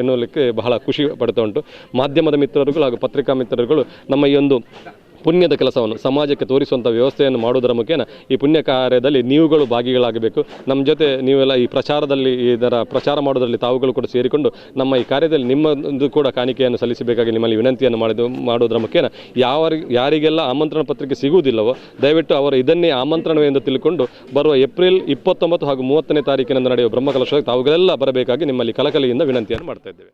[SPEAKER 2] ಎನ್ನುವುದಕ್ಕೆ ಬಹಳ ಖುಷಿ ಪಡ್ತಾ ಉಂಟು. ಮಾಧ್ಯಮದ ಮಿತ್ರರುಗಳು ಹಾಗೂ ಪತ್ರಿಕಾ ಮಿತ್ರರುಗಳು ನಮ್ಮ ಈ ಒಂದು ಪುಣ್ಯದ ಕೆಲಸವನ್ನು ಸಮಾಜಕ್ಕೆ ತೋರಿಸುವಂಥ ವ್ಯವಸ್ಥೆಯನ್ನು ಮಾಡುವುದರ ಮುಖೇನ ಈ ಪುಣ್ಯ ಕಾರ್ಯದಲ್ಲಿ ನೀವುಗಳು ಭಾಗಿಗಳಾಗಬೇಕು. ನಮ್ಮ ಜೊತೆ ನೀವೆಲ್ಲ ಈ ಪ್ರಚಾರದಲ್ಲಿ ಇದರ ಪ್ರಚಾರ ಮಾಡೋದರಲ್ಲಿ ತಾವುಗಳು ಕೂಡ ಸೇರಿಕೊಂಡು ನಮ್ಮ ಈ ಕಾರ್ಯದಲ್ಲಿ ನಿಮ್ಮದು ಕೂಡ ಕಾಣಿಕೆಯನ್ನು ಸಲ್ಲಿಸಬೇಕಾಗಿ ನಿಮ್ಮಲ್ಲಿ ವಿನಂತಿಯನ್ನು ಮಾಡೋದರ ಮುಖೇನ ಯಾರಿಗೆಲ್ಲ ಆಮಂತ್ರಣ ಪತ್ರಿಕೆ ಸಿಗುವುದಿಲ್ಲವೋ ದಯವಿಟ್ಟು ಅವರು ಇದನ್ನೇ ಆಮಂತ್ರಣವೇ ಎಂದು ತಿಳ್ಕೊಂಡು ಬರುವ ಏಪ್ರಿಲ್ 29 ಹಾಗೂ 30ನೇ ತಾರೀಕಿನಂದು ನಡೆಯುವ ಬ್ರಹ್ಮಕಲಶ ತಾವುಗಳೆಲ್ಲ ಬರಬೇಕಾಗಿ ನಿಮ್ಮಲ್ಲಿ ಕಲಕಲಿಯಿಂದ ವಿನಂತಿಯನ್ನು ಮಾಡ್ತಾ ಇದ್ದೇವೆ.